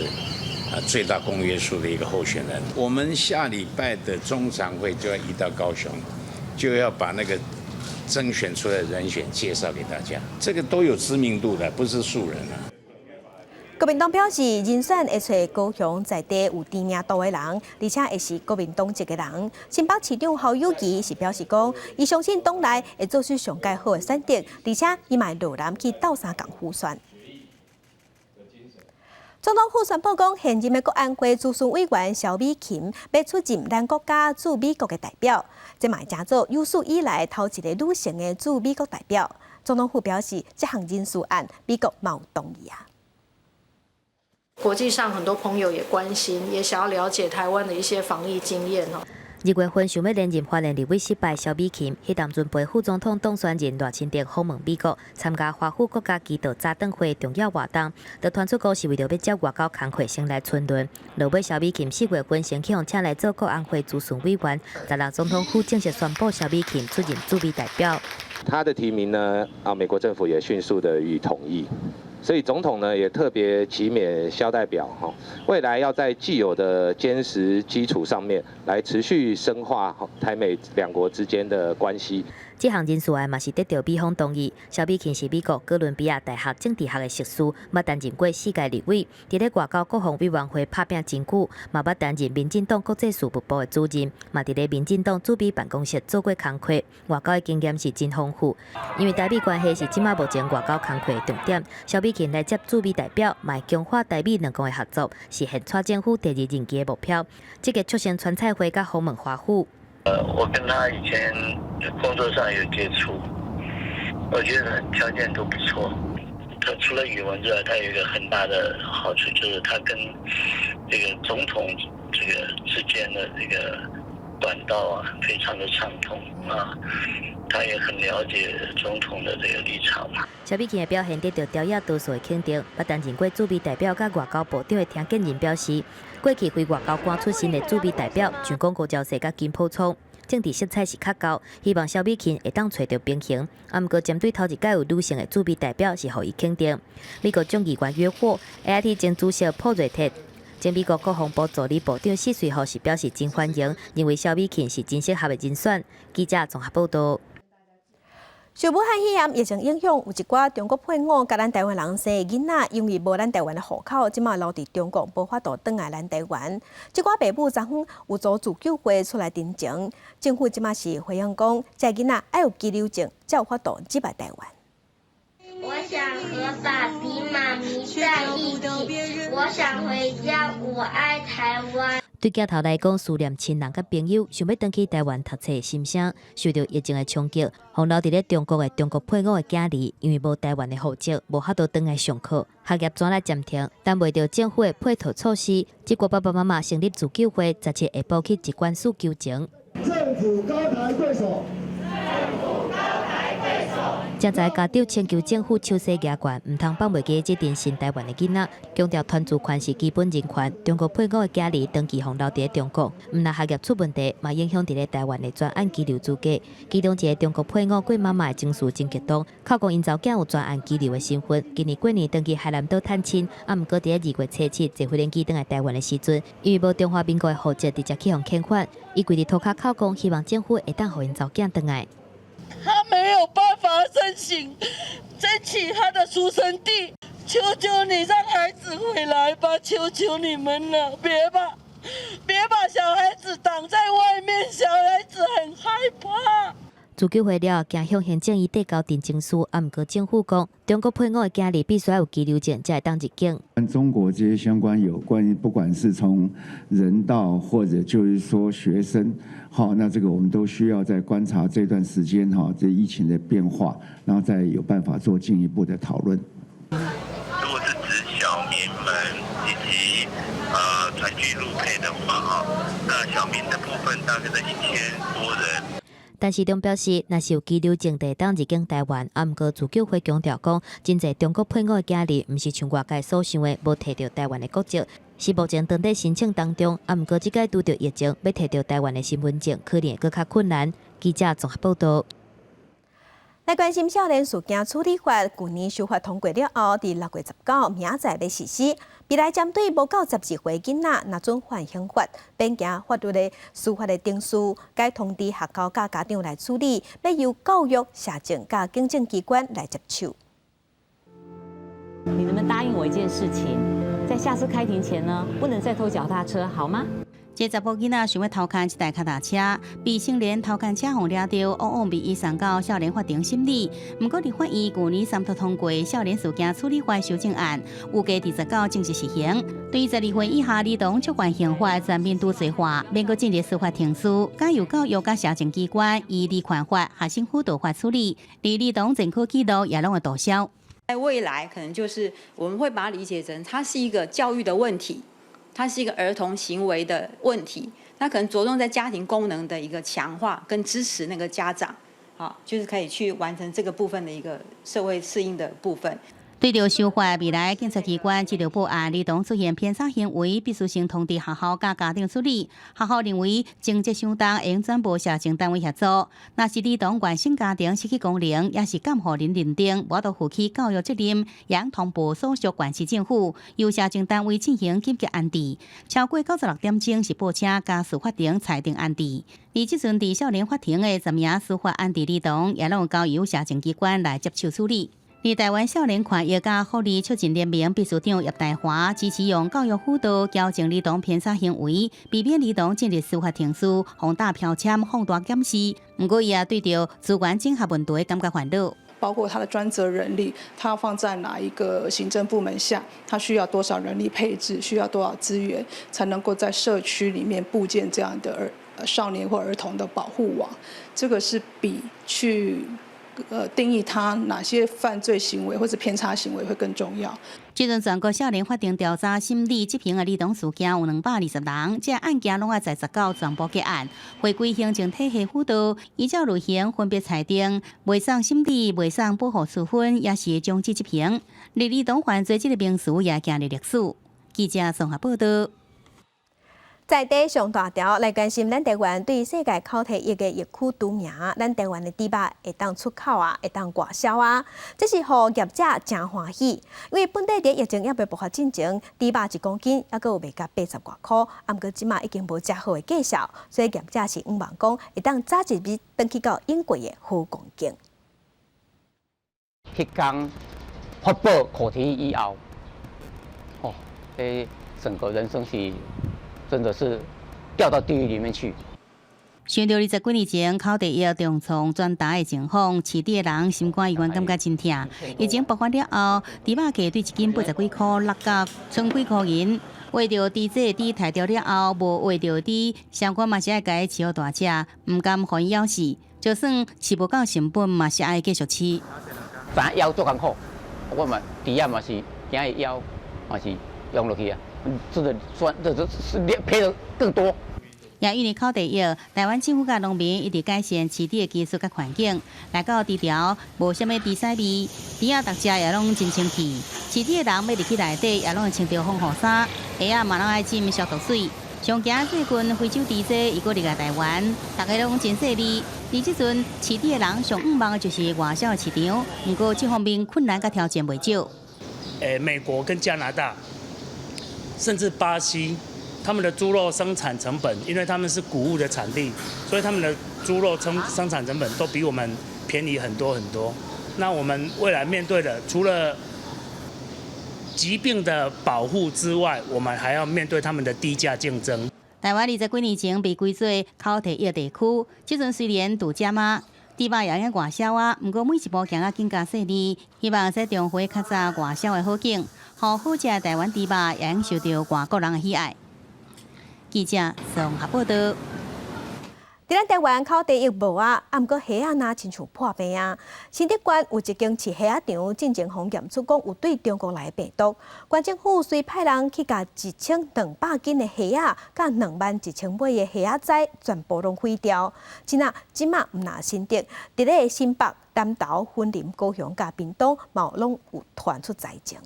最大公約數的一個候選人。我們下禮拜的中常會就要移到高雄。就要把那個甄選出來的人選介紹給大家，這個都有知名度的，不是素人啊。國民黨表示，人選會揣高雄在地有知名度的人，而且會是國民黨籍的人。新北市長侯友宜是表示講，伊相信黨內會做出上蓋好的選擇，而且伊嘛會落南去鬥相共輔選。總統府宣布講，現任的國安會諮詢委員蕭美琴欲出任咱國家駐美國的代表，這嘛會成做有史以來頭一个女性的駐美國代表。總統府表示，這項人事案美國嘛有同意啊。國際上很多朋友也關心，也想要了解台灣的一些防疫經驗哦。2月份想欲連任花蓮立委失敗，蕭美琴，彼當陣陪副總統當選人賴清德訪問美國，參加華府國家機道早頓會重要活動，就傳出講是為著欲接外交工課先來伸論。落尾蕭美琴4月份先去予請來做國安會諮詢委員，16總統府正式宣布蕭美琴出任駐美代表。他的提名呢，美國政府也迅速的予以同意。所以總統呢也特別期勉蕭代表哈，未來要在既有的堅實基礎上面來持續深化台美兩國之間的關係。這項人事案嘛是得著美方同意。蕭美琴是美國哥倫比亞大學政治學的碩士，捌擔任過四屆立委，佇咧外交國防委員會拍拚真久，嘛捌擔任民進黨國際事務部的主任，嘛佇咧民進黨駐美辦公室做過工課，外交的經驗是真豐富。因為台美關係是這馬目前外交工課的重點，蕭美琴來接駐美代表，嘛會強化台美兩國的合作，實現蔡政府第二任期的目標。這個促成川蔡會佮訪問華府。我跟他以前工作上有接觸，我覺得條件都不錯。他除了語文之外，他有一個很大的好處，就是他跟這個總統這個之間的這個管道啊，非常的暢通啊。他也很了解總統的這個立場嘛。蕭美琴的表現得到朝野多數的肯定，捌擔任過駐美代表佮外交部長的聽見人表示，過去非外交官出身的駐美代表，像講高昭勢佮金溥聰，政治色彩是較厚，希望蕭美琴會當揣著平衡。啊，毋過針對頭一屆有女性的駐美代表，是予伊肯定。美國眾議員約霍，AIT 前主席朴睿哲，前美國國防部助理部長薛瑞福是表示真歡迎，認為蕭美琴是真適合的人選。記者綜合報導。受武漢肺炎疫情影響，有一寡中國配偶佮咱台灣人生的囡仔，因為無咱台灣的戶口，這馬留佇中國，無法度轉來咱台灣。這寡爸母昨昏有組自救會出來陳情，政府這馬是回應講，這囡仔愛有居留證，才有法度入來台灣。我想和爸比媽咪在一起，我想回家，我愛台灣。對鏡頭來講，思念親人佮朋友，想欲轉去台灣讀冊的心聲，受著疫情的衝擊，予留佇咧中國的中國配偶的囝兒，因為無台灣的戶籍，無法度轉來上課，學業轉來暫停，等袂著政府的配套措施，這寡爸爸媽媽成立自救會，17下晡去疾管署求情。政府高抬貴手。政府高抬貴手。誠濟家長請求政府手勢舉懸，毋通放袂記這陣新台灣的囡仔，強調團住權是基本人權。中國配偶的囝兒長期予留佇中國，毋但學業出問題，嘛影響佇咧台灣的專案居留資格。其中一个中國配偶郭媽媽的情緒真激動，哭講𪜶查某囝有專案居留的身份，今年過年轉去海南島探親，啊，毋過佇咧2月初7坐飛機轉來台灣的時陣，因為無中華民國的戶籍，直接去予遣返。伊跪佇塗跤哭講，希望政府會當予𪜶查某囝轉來。他沒有辦法申請爭取他的出生地，求求你讓孩子回來吧！求求你們了，別把小孩子擋在外面，小孩子很害怕。自救會了後，驚向行政院遞交陳情書，啊，毋過政府講，中國配偶的囝兒必須要有居留證，才會當入境。中國這些相關有關，不管是從人道或者就是說學生，好，那這個我們都需要再觀察這段時間哈，這疫情的變化，然後再有辦法做進一步的討論。如果是指小民們以及團聚陸配的話，哈，那小民的部分大概在1000多人。陳時中表示，若是有居留證，就會當入境台灣。啊，毋過自救會強調講，真濟中國配偶的囝兒，毋是像外界所想的，無提著台灣的國籍，是目前當佇申請當中。啊，毋過這擺拄著疫情，欲提著台灣的身份證，可能會閣較困難。記者綜合報道。來關心少年事件處理法，舊年修法通過了後，佇6月19明仔載欲實施。未來針對無夠12歲囡仔，若準犯刑法，免經法律的司法的程序，改通知學校佮家長來處理，欲由教育、社政佮警政機關來接手。你能不能答應我一件事情，在下次開庭前呢，不能再偷腳踏車，好嗎？這查埔囡仔想欲偷牽這台跤踏車，未成年偷牽車予掠著，往往被移送到少年法庭審理。毋過，立法院舊年三讀通過少年事件處理法修正案，預計佇19正式實行。對12歲以下兒童觸犯刑法全面除罪化，免閣進入司法程序，改由教育佮社政機關依兒權法、學生輔導法處理，連兒童前科記錄也攏會註銷。在未來，可能就是我們會把它理解成，它是一個教育的問題。它是一個兒童行為的問題，那可能着重在家庭功能的一個強化跟支持，那個家長，好，就是可以去完成這個部分的一個社會適應的部分。對著修法，未來警察機關接到報案，兒童出現偏差行為，必須先通知學校佮家長處理。學校認為情節相當，應轉報社政單位協助。若是兒童原生家庭失去功能，抑是監護人認定無法度負起教育責任，應通報所屬縣市政府，由社政單位進行緊急安置。超過96點鐘是報請家事法庭裁定安置。而這陣佇少年法庭的10名司法安置兒童，也攏交由社政機關來接手處理。而台灣少年權益佮福利促進聯盟秘書長葉大華支持用教育輔導矯正兒童偏差行為，避免兒童進入司法程序，放大標籤、放大檢視。毋過，伊也對著資源整合問題感覺煩惱。包括他的專責人力，他放在哪一個行政部門下，他需要多少人力配置，需要多少資源，才能夠在社區裡面佈建這樣的兒少年或兒童的保護網。這個是比去定義他哪些犯罪行為或者偏差行為會更重要。這陣全國少年法庭調查審理執行的兒童事件有220人，這案件攏愛在19全部結案，回歸行政體系輔導，依照類型分別裁定，袂送審理、袂送保護處分，抑是終止執行。而兒童犯罪這个名詞也行入歷史。記者綜合報道。在地上大條來關心咱台灣對世界口蹄疫的疫區除名，咱台灣的豬肉會當出口啊，會當外銷啊，這是予業者誠歡喜，因為本地佇疫情猶未爆發進前，豬肉1公斤猶閣有賣共80外箍，啊，毋過這馬已經無遮好的價數，所以業者是向望講會當早一日轉去到應季的好光景。彼工發布口蹄疫以後，哦，這整個人生是。真的是掉到地獄裡面去。想著20幾年前口蹄疫重創全台的情況，飼豬的人心肝猶原感覺真疼。疫情爆發了後，豬肉價對1斤80幾箍落到賰幾箍銀。畫著豬仔豬刣著了後，無畫著豬，相關嘛是愛共伊飼予大隻，毋甘予伊枵死。就算飼無夠成本，嘛是愛繼續飼。知影枵足艱苦，我嘛豬仔嘛是驚伊枵，嘛是養落去啊。真的賺，這是賠得更多。也因為口蹄疫，台灣政府佮農民一直改善飼豬的技術佮環境，來到豬牢無啥物豬屎味，豬仔逐隻也攏真清氣。飼豬的人欲入去內底也攏會穿著防護衫，鞋仔嘛攏愛浸消毒水。上驚最近非洲豬災伊閣入來台灣，逐家攏真細膩。佇這陣飼豬的人上向望的就是外銷的市場，毋過這方面困難佮挑戰袂少。美國跟加拿大，甚至巴西。他們的豬肉生產成本，因為他們是穀物的產地，所以他們的豬肉生產成本都比我們便宜很多很多。那我們未來面對的，除了疾病的保護之外，我們還要面對他們的低價競爭。台灣20幾年前被歸做口蹄疫地區，這陣雖然拄這嘛，豬肉也用外銷啊，毋過每一步行啊更加細膩，希望會使重回較早外銷的好景，予好食的台灣豬肉會用受著外國人的喜愛。記者綜合報道。佇咱台灣口蹄疫無啊，啊毋過蝦仔若親像破病啊。新竹縣有一間飼蝦仔場，進前予驗出講有對中國來的病毒。縣政府遂派人去共1200斤的蝦仔，佮21,000尾的蝦仔仔全部攏毀掉。這啊，這馬毋若新竹，佇咧新北、南投、雲林、高雄佮屏東，嘛攏有傳出災情。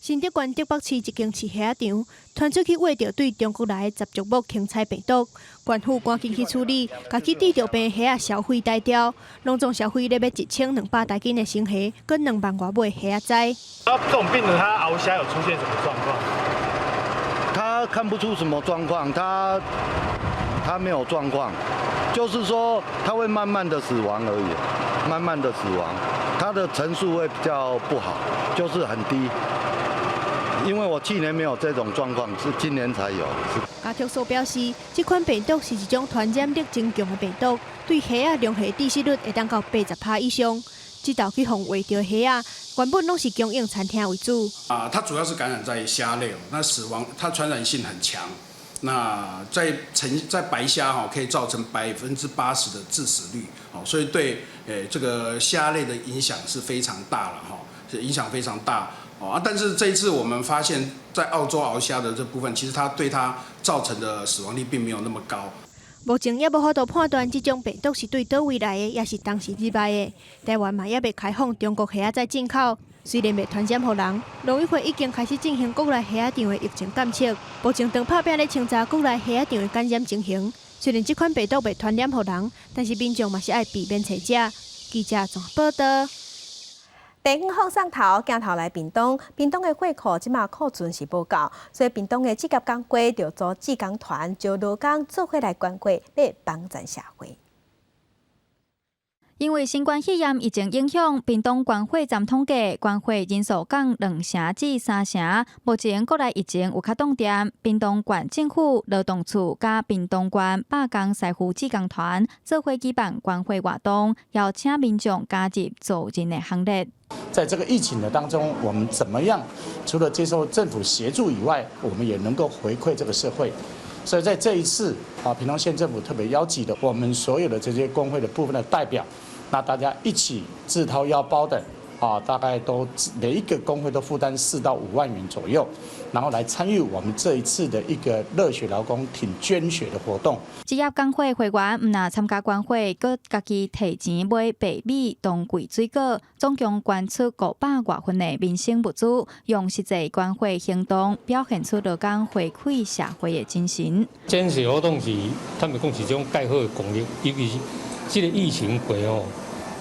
新竹縣竹北市一間飼蝦仔場，傳出去挖著對中國來的雜族目虹彩病毒，縣府趕緊去處理，共去得著病蝦仔銷毀逮掉，攏總銷毀咧欲1200台斤的生蝦，閣2萬外尾蝦仔仔。啊，這種病人他熬蝦有出現什麼狀況？他看不出什麼狀況，他沒有狀況，就是說他會慢慢的死亡而已，慢慢的死亡，他的成數會比較不好，就是很低。因為我去年沒有這種狀況，是今年才有。家畜所表示，這款病毒是一種傳染力真強的病毒，對蝦仔龍蝦致死率會當到80%以上。這道去予挖著蝦仔，原本攏是供應餐廳為主。啊，它主要是感染在蝦類，那死亡它傳染性很強。那在成在白蝦哈，可以造成80%的致死率，哦，所以對這個蝦類的影響是非常大了哈，影響非常大。啊！但是這一次我們發現，在澳洲螯蝦的這部分，其實它對它造成的死亡率並沒有那麼高。目前猶無法度判斷這種病毒是對佗位來的，抑是當時入來的。台灣嘛猶未開放中國蝦仔仔進口，雖然未傳染予人，農委會已經開始進行國內蝦仔場的疫情監測。目前正拍拚咧清查國內蝦仔場的感染情形。雖然這款病毒未傳染予人，但是民眾嘛是愛避免揣食。記者綜合報道。地方放送頭鏡頭來屏東，屏東的血庫這馬庫存是無夠，所以屏東的職業工會就組志工團，招勞工做伙來捐血，欲幫贊社會。因為新冠肺炎疫情影響，屏東捐血站統計捐血人數降2成至3成。目前國內疫情有較擋定，屏東縣政府勞動處佮屏東縣罷工師傅志工團做伙舉辦捐血活動，邀請民眾加入助人的行列。在這個疫情的當中，我們怎麼樣？除了接受政府協助以外，我們也能夠回饋這個社會。所以在這一次啊，屏東縣政府特別邀集的我們所有的這些工會的部分的代表。那大家一起自掏腰包的啊，大概都每一個工會都負擔4到5萬元左右，然後來參與我們這一次的一個熱血勞工挺捐血的活動。職業工會會員毋但參加捐血，閣家己提錢買白米、當季水果，總共捐出500外份的民生物資，用實際捐血行動表現出勞工回饋社會的精神。捐血活動是，他們講是這種蓋好的公益，尤其是這個疫情過後。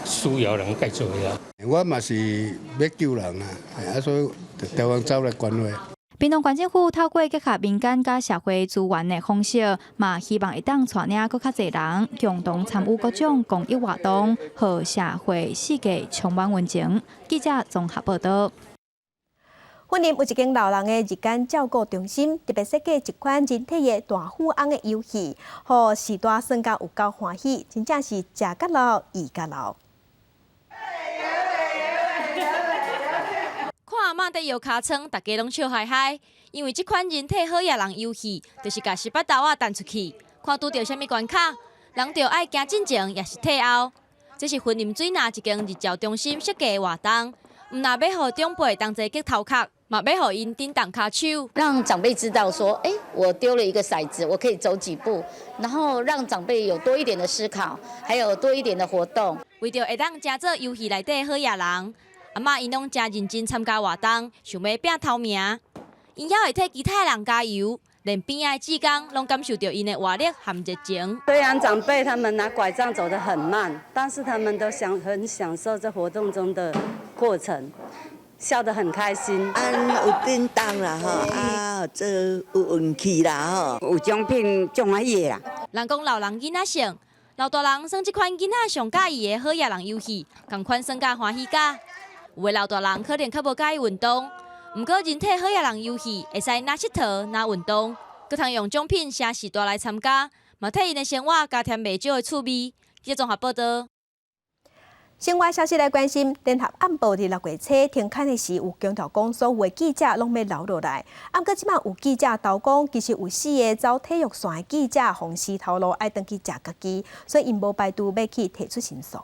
需要人該做的啊！我嘛是欲救人啊，啊所以就台灣走來捐血。屏東縣政府透過結合民間佮社會資源的方式，嘛希望會當帶領閣較濟人共同參與各種公益活動，予社會世界充滿溫情。記者綜合報道。雲林有一間老人的日間照顧中心，特別設計一款人體的大富翁的遊戲，予序大耍甲有夠歡喜，真正是食甲老，娛甲老。看阿嬤佇搖尻川，大家攏笑嗨嗨，因為這款人體好額人遊戲，就是共18豆仔彈出去，看拄著啥物關卡，人就愛行進前，抑是退後。這是雲林水林一間日照中心設計的活動，毋但欲予長輩同齊激頭殼，嘛欲予𪜶振動跤手，讓長輩知道說，欸，我丟了一個骰子，我可以走幾步，然後讓長輩有多一點的思考，還有多一點的活動。為著會當成做遊戲內底好野人，阿嬤𪜶攏誠認真參加活動，想欲拚頭名。𪜶猶會替其他人加油，連邊仔的志工攏感受著𪜶的活力和熱情。雖然長輩他們拿拐杖走得很慢，但是他們都享很享受這活動中的過程，笑得很開心。啊，有振動啦吼，啊，這有運氣啦吼，有獎品足歡喜的啦。人講老人囡仔性，老大人耍這款囡仔上佮意的好野人遊戲，仝款耍甲歡喜甲。有的老大人可能較無佮意運動，毋過人體好野人遊戲會使若𨑨迌若運動，閣通用獎品聲勢大來參加，嘛替𪜶的生活加添袂少的趣味。記者綜合報導。新聞消息來關心，聯合暗報佇六月初停刊的時，有強調講所有的記者攏欲留落來。毋過這擺有記者投講，其實有四个走體育線的記者予死頭路愛轉去食家己，所以𪜶無排除欲去提出申訴。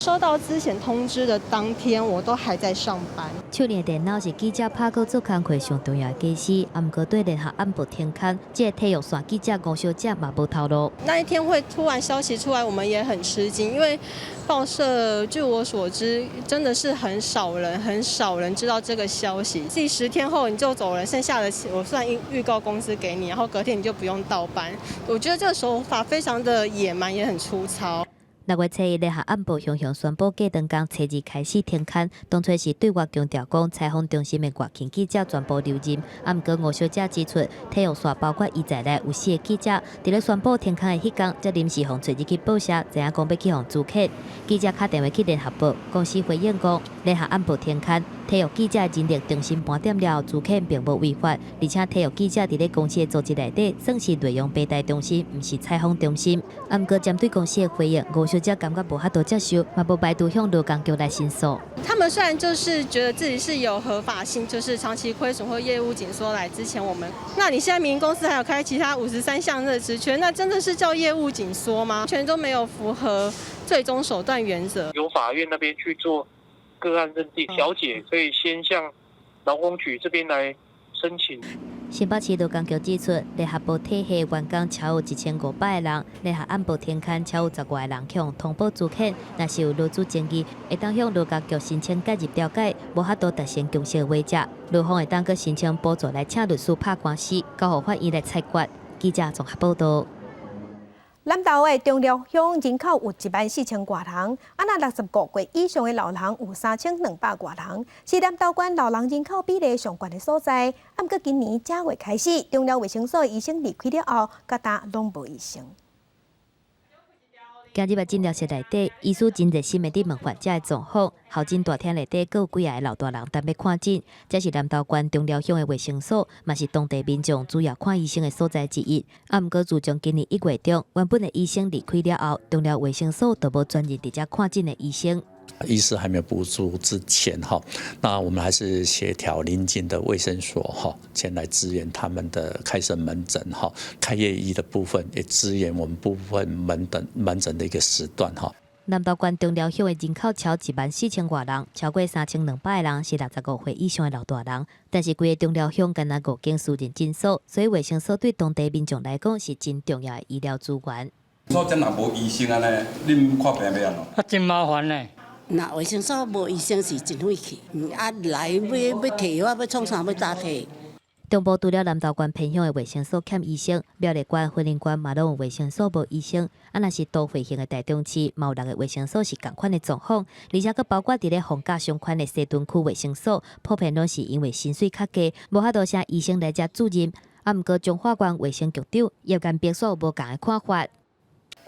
收到資遣通知的當天，我都還在上班。手提電腦是記者拍稿做工課上重要的家私，啊，毋過對聯合暗報停刊，這個體育線記者吳小姐嘛無頭路。那一天會突然消息出來，我們也很吃驚，因為報社據我所知，真的是很少人，很少人知道這個消息。第10天後你就走人，剩下的我算預告工資給你，然後隔天你就不用到班。我覺得這個手法非常的野蠻，也很粗糙。6月初一，聯合暗報雄雄宣布隔當工初二開始停刊。當初是對外強調講，採訪中心的外勤記者全部留任。啊，毋過吳小姐指出，體育線包括伊在內有四个記者，佇咧宣布停刊的彼工，才臨時予揣入去報社，知影講欲去予資遣。記者敲電話去聯合報公司回應講，聯合暗報停刊，體育記者人力重新盤點了後，資遣並無違法，而且體育記者佇咧公司的組織內底算是內容編排中心，毋是採訪中心。啊，毋過針對公司的回應，吳小姐感覺無法度接受，嘛無排除向勞工局來申訴。他們雖然就是覺得自己是有合法性，就是長期虧損或業務緊縮來資遣我們，那你現在民營公司還有開其他53項的職缺，那真的是叫業務緊縮嗎？全都沒有符合最終手段原則。由法院那邊去做個案認定調解，可以先向勞工局這邊來申請。新北市勞工局指出，聯合報體系員工超過1500個人，聯合暗報停刊超過十外个人去予通報資遣。若是有勞資爭議，會當向勞工局申請介入調解，無法度達成共識為止，勞方會當閣申請補助來請律師拍官司，交予法院來裁決。記者綜合報導。南投的中寮鄉人口有1萬4千外人，啊，若65歲以上的老人有3200外人，是南投縣老人人口比例上懸的所在。啊，毋過今年正月開始，中寮衛生所的醫生離開了後，佮今攏無醫生。行入來診療室內底，醫師真熱心的佇問患者的狀況。候診大廳內底，閣有幾个老大人等欲看診。這是南投縣中寮鄉的衛生所，嘛是當地民眾主要看醫生的所在之一。啊，毋過自從今年1月中，原本的醫生離開了後，中寮衛生所就無專任佇遮看診的醫生。醫師還沒有補足之前，哈，那我們還是協調鄰近的衛生所，哈，前來支援他們的開設門診，哈，開業醫的部分也支援我們部分門診的一個時段，哈。南投縣中寮鄉的人口超1萬4千外人，超過3200個人是65歲以上的老大人。但是規個中寮鄉干焦五間私人診所，所以衛生所對當地民眾來講是真重要的醫療資源。所以真若無醫生按呢，恁看病欲按怎？啊，真麻煩呢。若衛生所無醫生是真費氣，啊來欲欲提藥欲創啥欲早提。中部除了南投縣偏鄉的衛生所欠醫生，苗栗縣、雲林縣嘛攏有衛生所無醫生。啊，若是都會型的台中市，嘛有六个衛生所是仝款的狀況，而且閣包括佇咧房價上懸的西屯區衛生所，普遍攏是因為薪水較低，無法度請醫生來遮駐任。啊，毋過彰化縣衛生局長葉元碧煞有無仝的看法。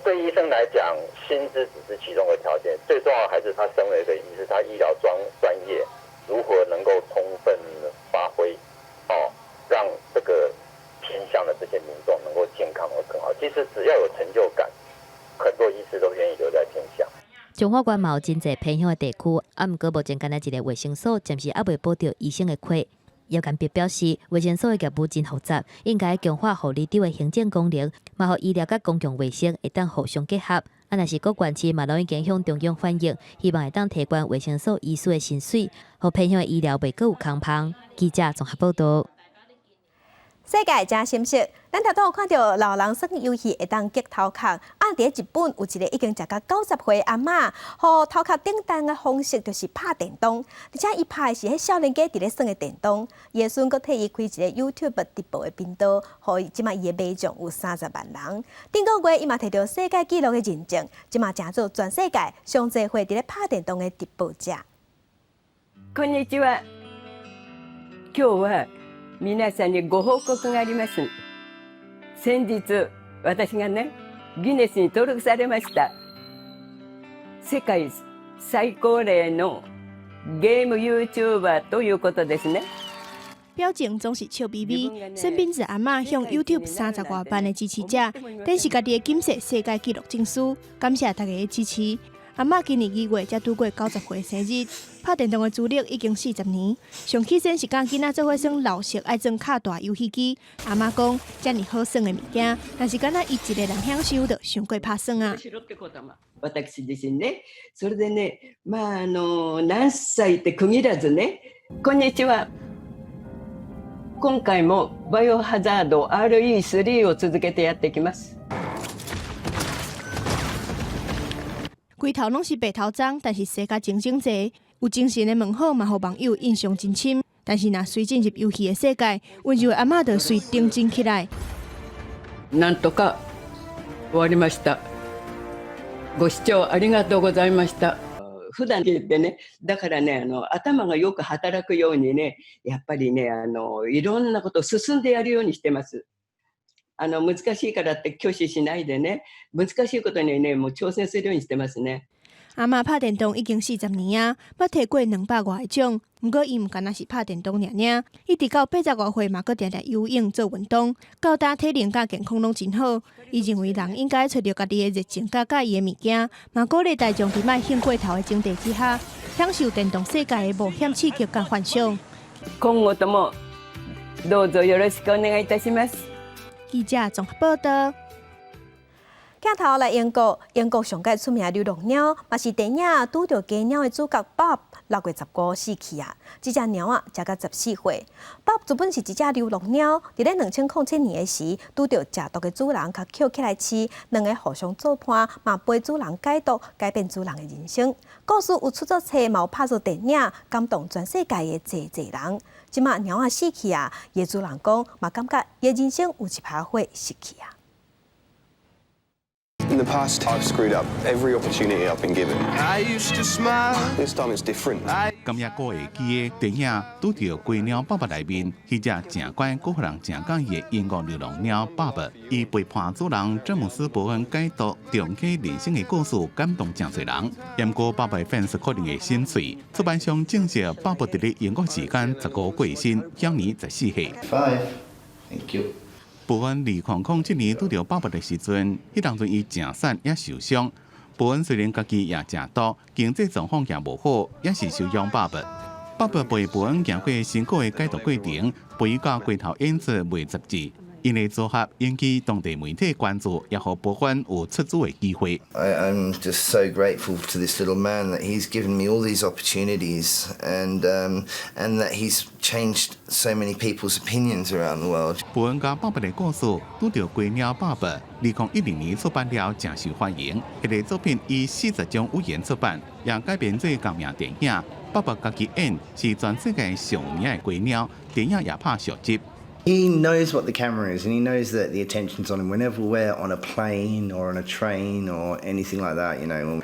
對醫生來講，薪資只是其中的條件，最重要還是他身為一個醫師，他醫療專業如何能夠充分發揮，哦，讓這個偏鄉的這些民眾能夠健康而更好。其實只要有成就感，很多醫師都願意留在偏鄉。彰化縣嘛有真濟偏鄉的地區，啊，毋過目前干焦一个衛生所，暫時猶未補著醫生的缺。葉元碧表示，衛生所的業務真複雜，應該強化護理長的行政功能，嘛予醫療佮公共衛生會當互相結合。啊，若是各縣市嘛，攏已經向中央反映，希望會當提懸衛生所醫師的薪水，予偏鄉的醫療袂閣有空芳。記者綜合報道。世界真心色，咱頭拄有看著老人耍遊戲會當激頭殼，啊！佇日本有一個已經食甲90歲阿嬤，予頭殼頂彈的方式就是拍電動，而且伊拍的是彼少年家佇咧耍的電動。伊的孫閣替伊開一個 YouTube 直播的頻道，予伊這馬伊的迷眾有30萬人。頂個月伊嘛摕著世界紀錄的認證，這馬成做全世界上濟歲佇咧拍電動的直播者。こんにちは。今日は皆さんにご報告があります。先日、私がね、ギネスに登録されました。世界最高齢のゲーム YouTuber ということですね。表情總是笑眯眯，身邊一阿嬤向 YouTube 30外萬的支持者展示家己的金氏世界紀錄證書，感謝大家的支持。阿嬤今年2月才拄過90歲生日，拍電動的資歷已經40年。上起先是佮囡仔做伙耍老式愛裝卡帶遊戲機。阿嬤講，遮爾好耍的物件，但是敢若伊一个人享受就傷過拍耍啊。私自身ね。それでね、まああの何歳って区切らずね、こんにちは。今回もバイオハザード RE3 を続けてやっていきます。規頭攏是白頭鬃，但是生甲真整齊，有精神的問好嘛，予網友印象真深。但是若隨進入遊戲的世界，溫柔的阿嬤就隨認真起來。なんとか終わりました。ご視聴ありがとうございました。普段言ってね、だからね、頭がよく働くようにね、やっぱりね、いろんなことを進んでやるようにしてます。難しいからって拒否しないでね、難しいことにね、もう挑戦するようにしてますね。阿嬤拍電動已經40年啊，捌提過200外個獎。毋過伊毋干焦是拍電動爾爾，一直到80外歲嘛，閣定定游泳做運動，到今體能佮健康攏真好。伊認為人應該揣著家己的熱情佮佮意的物件，嘛鼓勵大眾佇莫興過頭的前提之下，享受電動世界的冒險刺激佮幻想。今後ともどうぞよろしくお願いいたします。記者綜合報道。鏡頭來英國，英國上蓋出名流浪貓，嘛是電影拄著雞貓的主角 Bob 6月15死去啊！這隻貓仔才甲14歲。Bob 原本是一隻流浪貓，佇咧2007年的時，拄著食毒的主人共抾起來飼，兩个互相做伴，嘛陪主人解毒，改變主人的人生。故事有出做冊，嘛有拍做電影，感動全世界的濟濟人。這馬貓仔死去啊，伊的主人講嘛感覺伊的人生有一趴火熄去啊。 In the past, I've screwed up every opportunity I've been given. I used to smile. This time it's different. 今日閣會記的電影拄著雞貓爸爸內面，彼隻誠乖、閣予人誠佮意的英國流浪貓爸爸，伊陪伴主人詹姆斯·伯恩解毒、重啟人生的故事，感動誠濟人。毋過爸爸的 fans 可能會心碎。出版商證實，爸爸佇咧英國時間15過身，享年14歲。 Five. Thank you. 伯恩2007年拄著爸爸的時陣，彼當陣伊誠散也受傷。伯恩雖然家己也食毒，經濟狀況也無好，也是收養爸爸。爸爸陪伯恩行過辛苦的解毒過程，陪伊到街頭演出賣雜誌。𪜶的組合引起當地媒體關注，也予伯恩有出資的機會。 I'm just so grateful to this little man that he's given me all these opportunities and that he's changed so many people's opinions around the world. 伯恩佮爸爸的故事，拄著雞貓爸爸，2012年出版了，誠受歡迎。彼個作品以40種語言出版，也改編做同名電影。爸爸家己演，是全世界上有名的雞貓，電影也拍續集。 He knows what the camera is and he knows that the attention's on him whenever we're on a plane or on a train or anything like that.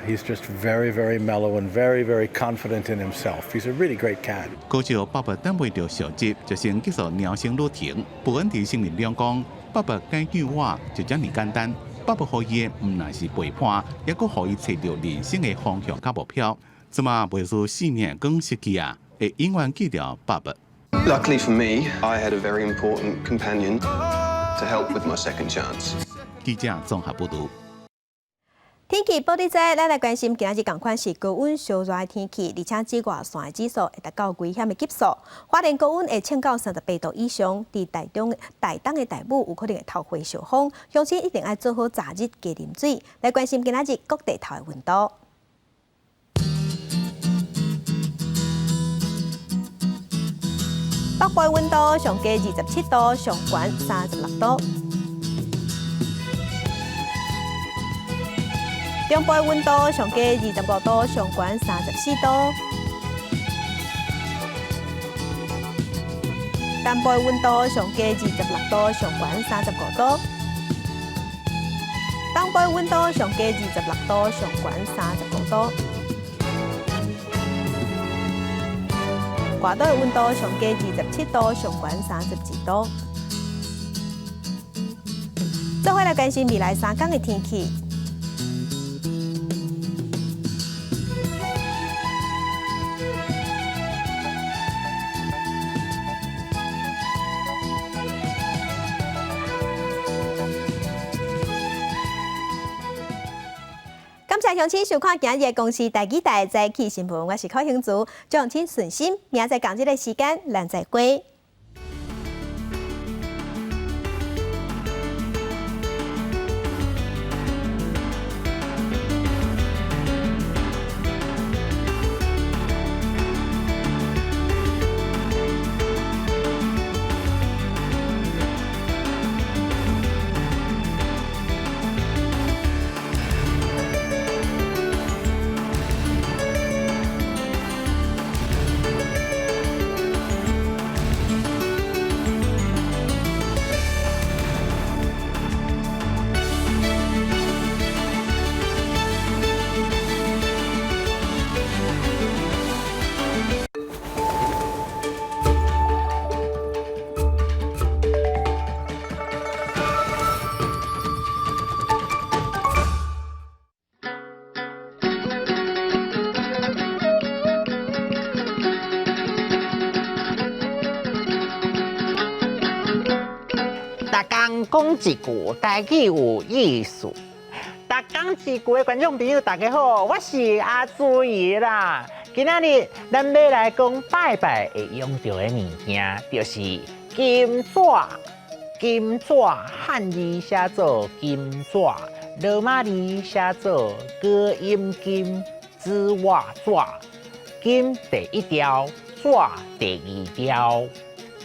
He's just very, very mellow and very, very confident in himself. He's a really great cat. 可惜爸爸等袂著續集，就先結束貓生旅程。伯恩佇聲明中講：爸爸解救我就遮爾簡單。爸爸予伊的毋但是陪伴，也閣予伊揣著人生的方向佮目標。這馬袂輸四年光失去啊，會永遠記著爸爸。 Luckily for me, I had a very important companion to help with my second chance. 記者綜合報道。天天氣報你知，咱來關心今仔日仝款是高溫燒熱的天氣，而且紫外線的指數會達到危險的級數。花蓮高溫會衝到38度以上，佇台中、台東的大武有可能會頭火燒風，鄉親一定愛做好早日加啉水。來關心今仔日各地頭的溫度。北部溫度上低27度，上懸36度。中部溫度上低25度，上懸34度。南部溫度上低26度，上懸35度。東部溫度上低26度，上懸35度。外島溫度上低27度，上懸32度。做伙來關心未來3天的天氣。感謝鄉親收看今日公視台語台早起新聞，我是柯興竹，祝鄉親順心，明仔載仝這个時間，咱再會。逐工講一句，台語有意思。逐工一句的觀眾朋友，大家好，我是阿朱姨啦。今仔日咱欲來講拜拜會用著的物件，就是金紙。金紙漢字寫做金紙，羅馬字寫做高音金，紙襪紙。金第一調，紙第二調。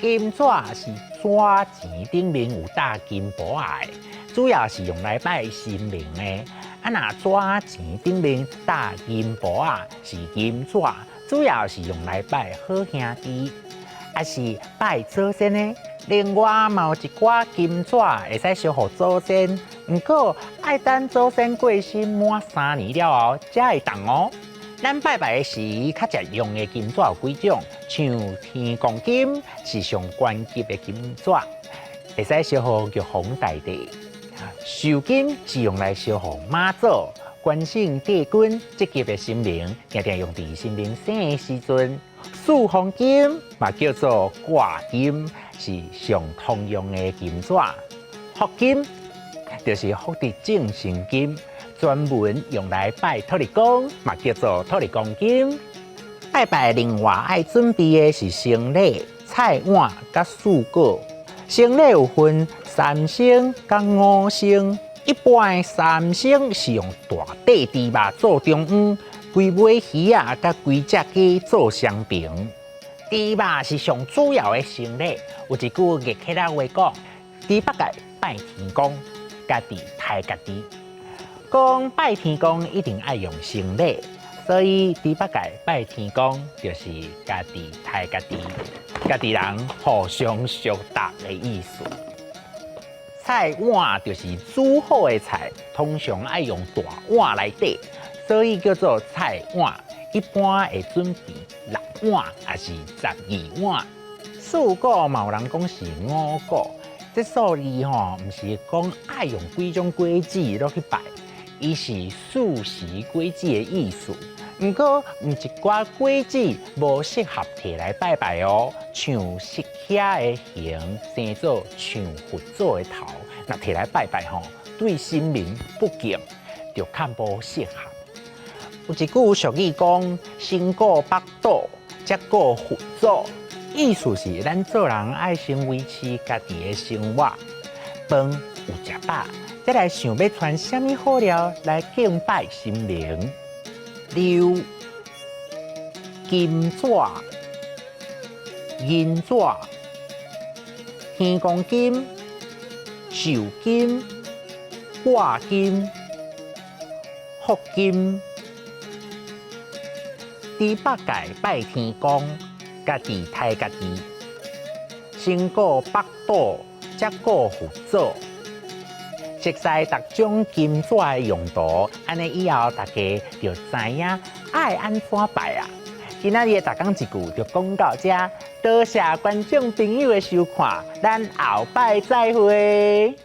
金紙是紙錢頂面有貼金箔仔的，主要是用來拜神明的。啊，若紙錢頂面貼銀箔仔是銀紙，主要是用來拜好兄弟，抑是拜祖先的。另外嘛有一寡金紙會使燒予祖先，毋過愛等祖先過身滿3年了後才會動哦。咱拜拜的時，較常用的金紙有幾種，像天公金是上懸級的金紙，會使燒予玉皇大帝；壽金是用來燒予媽祖、關聖帝君這級的神明，定定用佇神明生的時陣。四方金嘛叫做掛金，是上通用的金紙。福金就是福德正神金。專門用來拜土地公，嘛叫做土地公金。拜拜另外愛準備的是牲禮、菜碗佮水果。牲禮有分三牲佮五牲，一般的三牲是用大塊豬肉做中央，規尾魚仔佮規隻雞做雙爿。豬肉是上主要的牲禮。有一句客家話講：豬八戒拜天公，家己刣家己。講拜天公一定愛用牲禮，所以豬八戒拜天公就是家己刣家己，家己人互相相搭的意思。菜碗就是煮好的菜，通常愛用大碗來底，所以叫做菜碗。一般會準備6碗，抑是12碗。四果嘛有人講是五果，這數字吼，毋是講愛用幾種果子落去拜。伊是四時果子的意思，毋過毋一寡果子無適合提來拜拜哦，像釋迦的形生做像佛祖的頭，若提來拜拜吼，對神明不敬。就較無適合。有一句俗語講：先顧腹肚，才顧佛祖。意思是咱做人愛先維持家己的生活，飯有食飽，才來想欲穿啥物好料來敬拜神明。溜金紙、銀紙、天公金、壽金、掛金、福金。豬八戒拜天公，家己刣家己，先顧腹肚，才顧佛祖。熟悉逐種金紙的用途，按呢以後大家就知影愛按怎拜啊。今仔日的逐工一句就講到遮，多謝觀眾朋友的收看，咱後擺再會。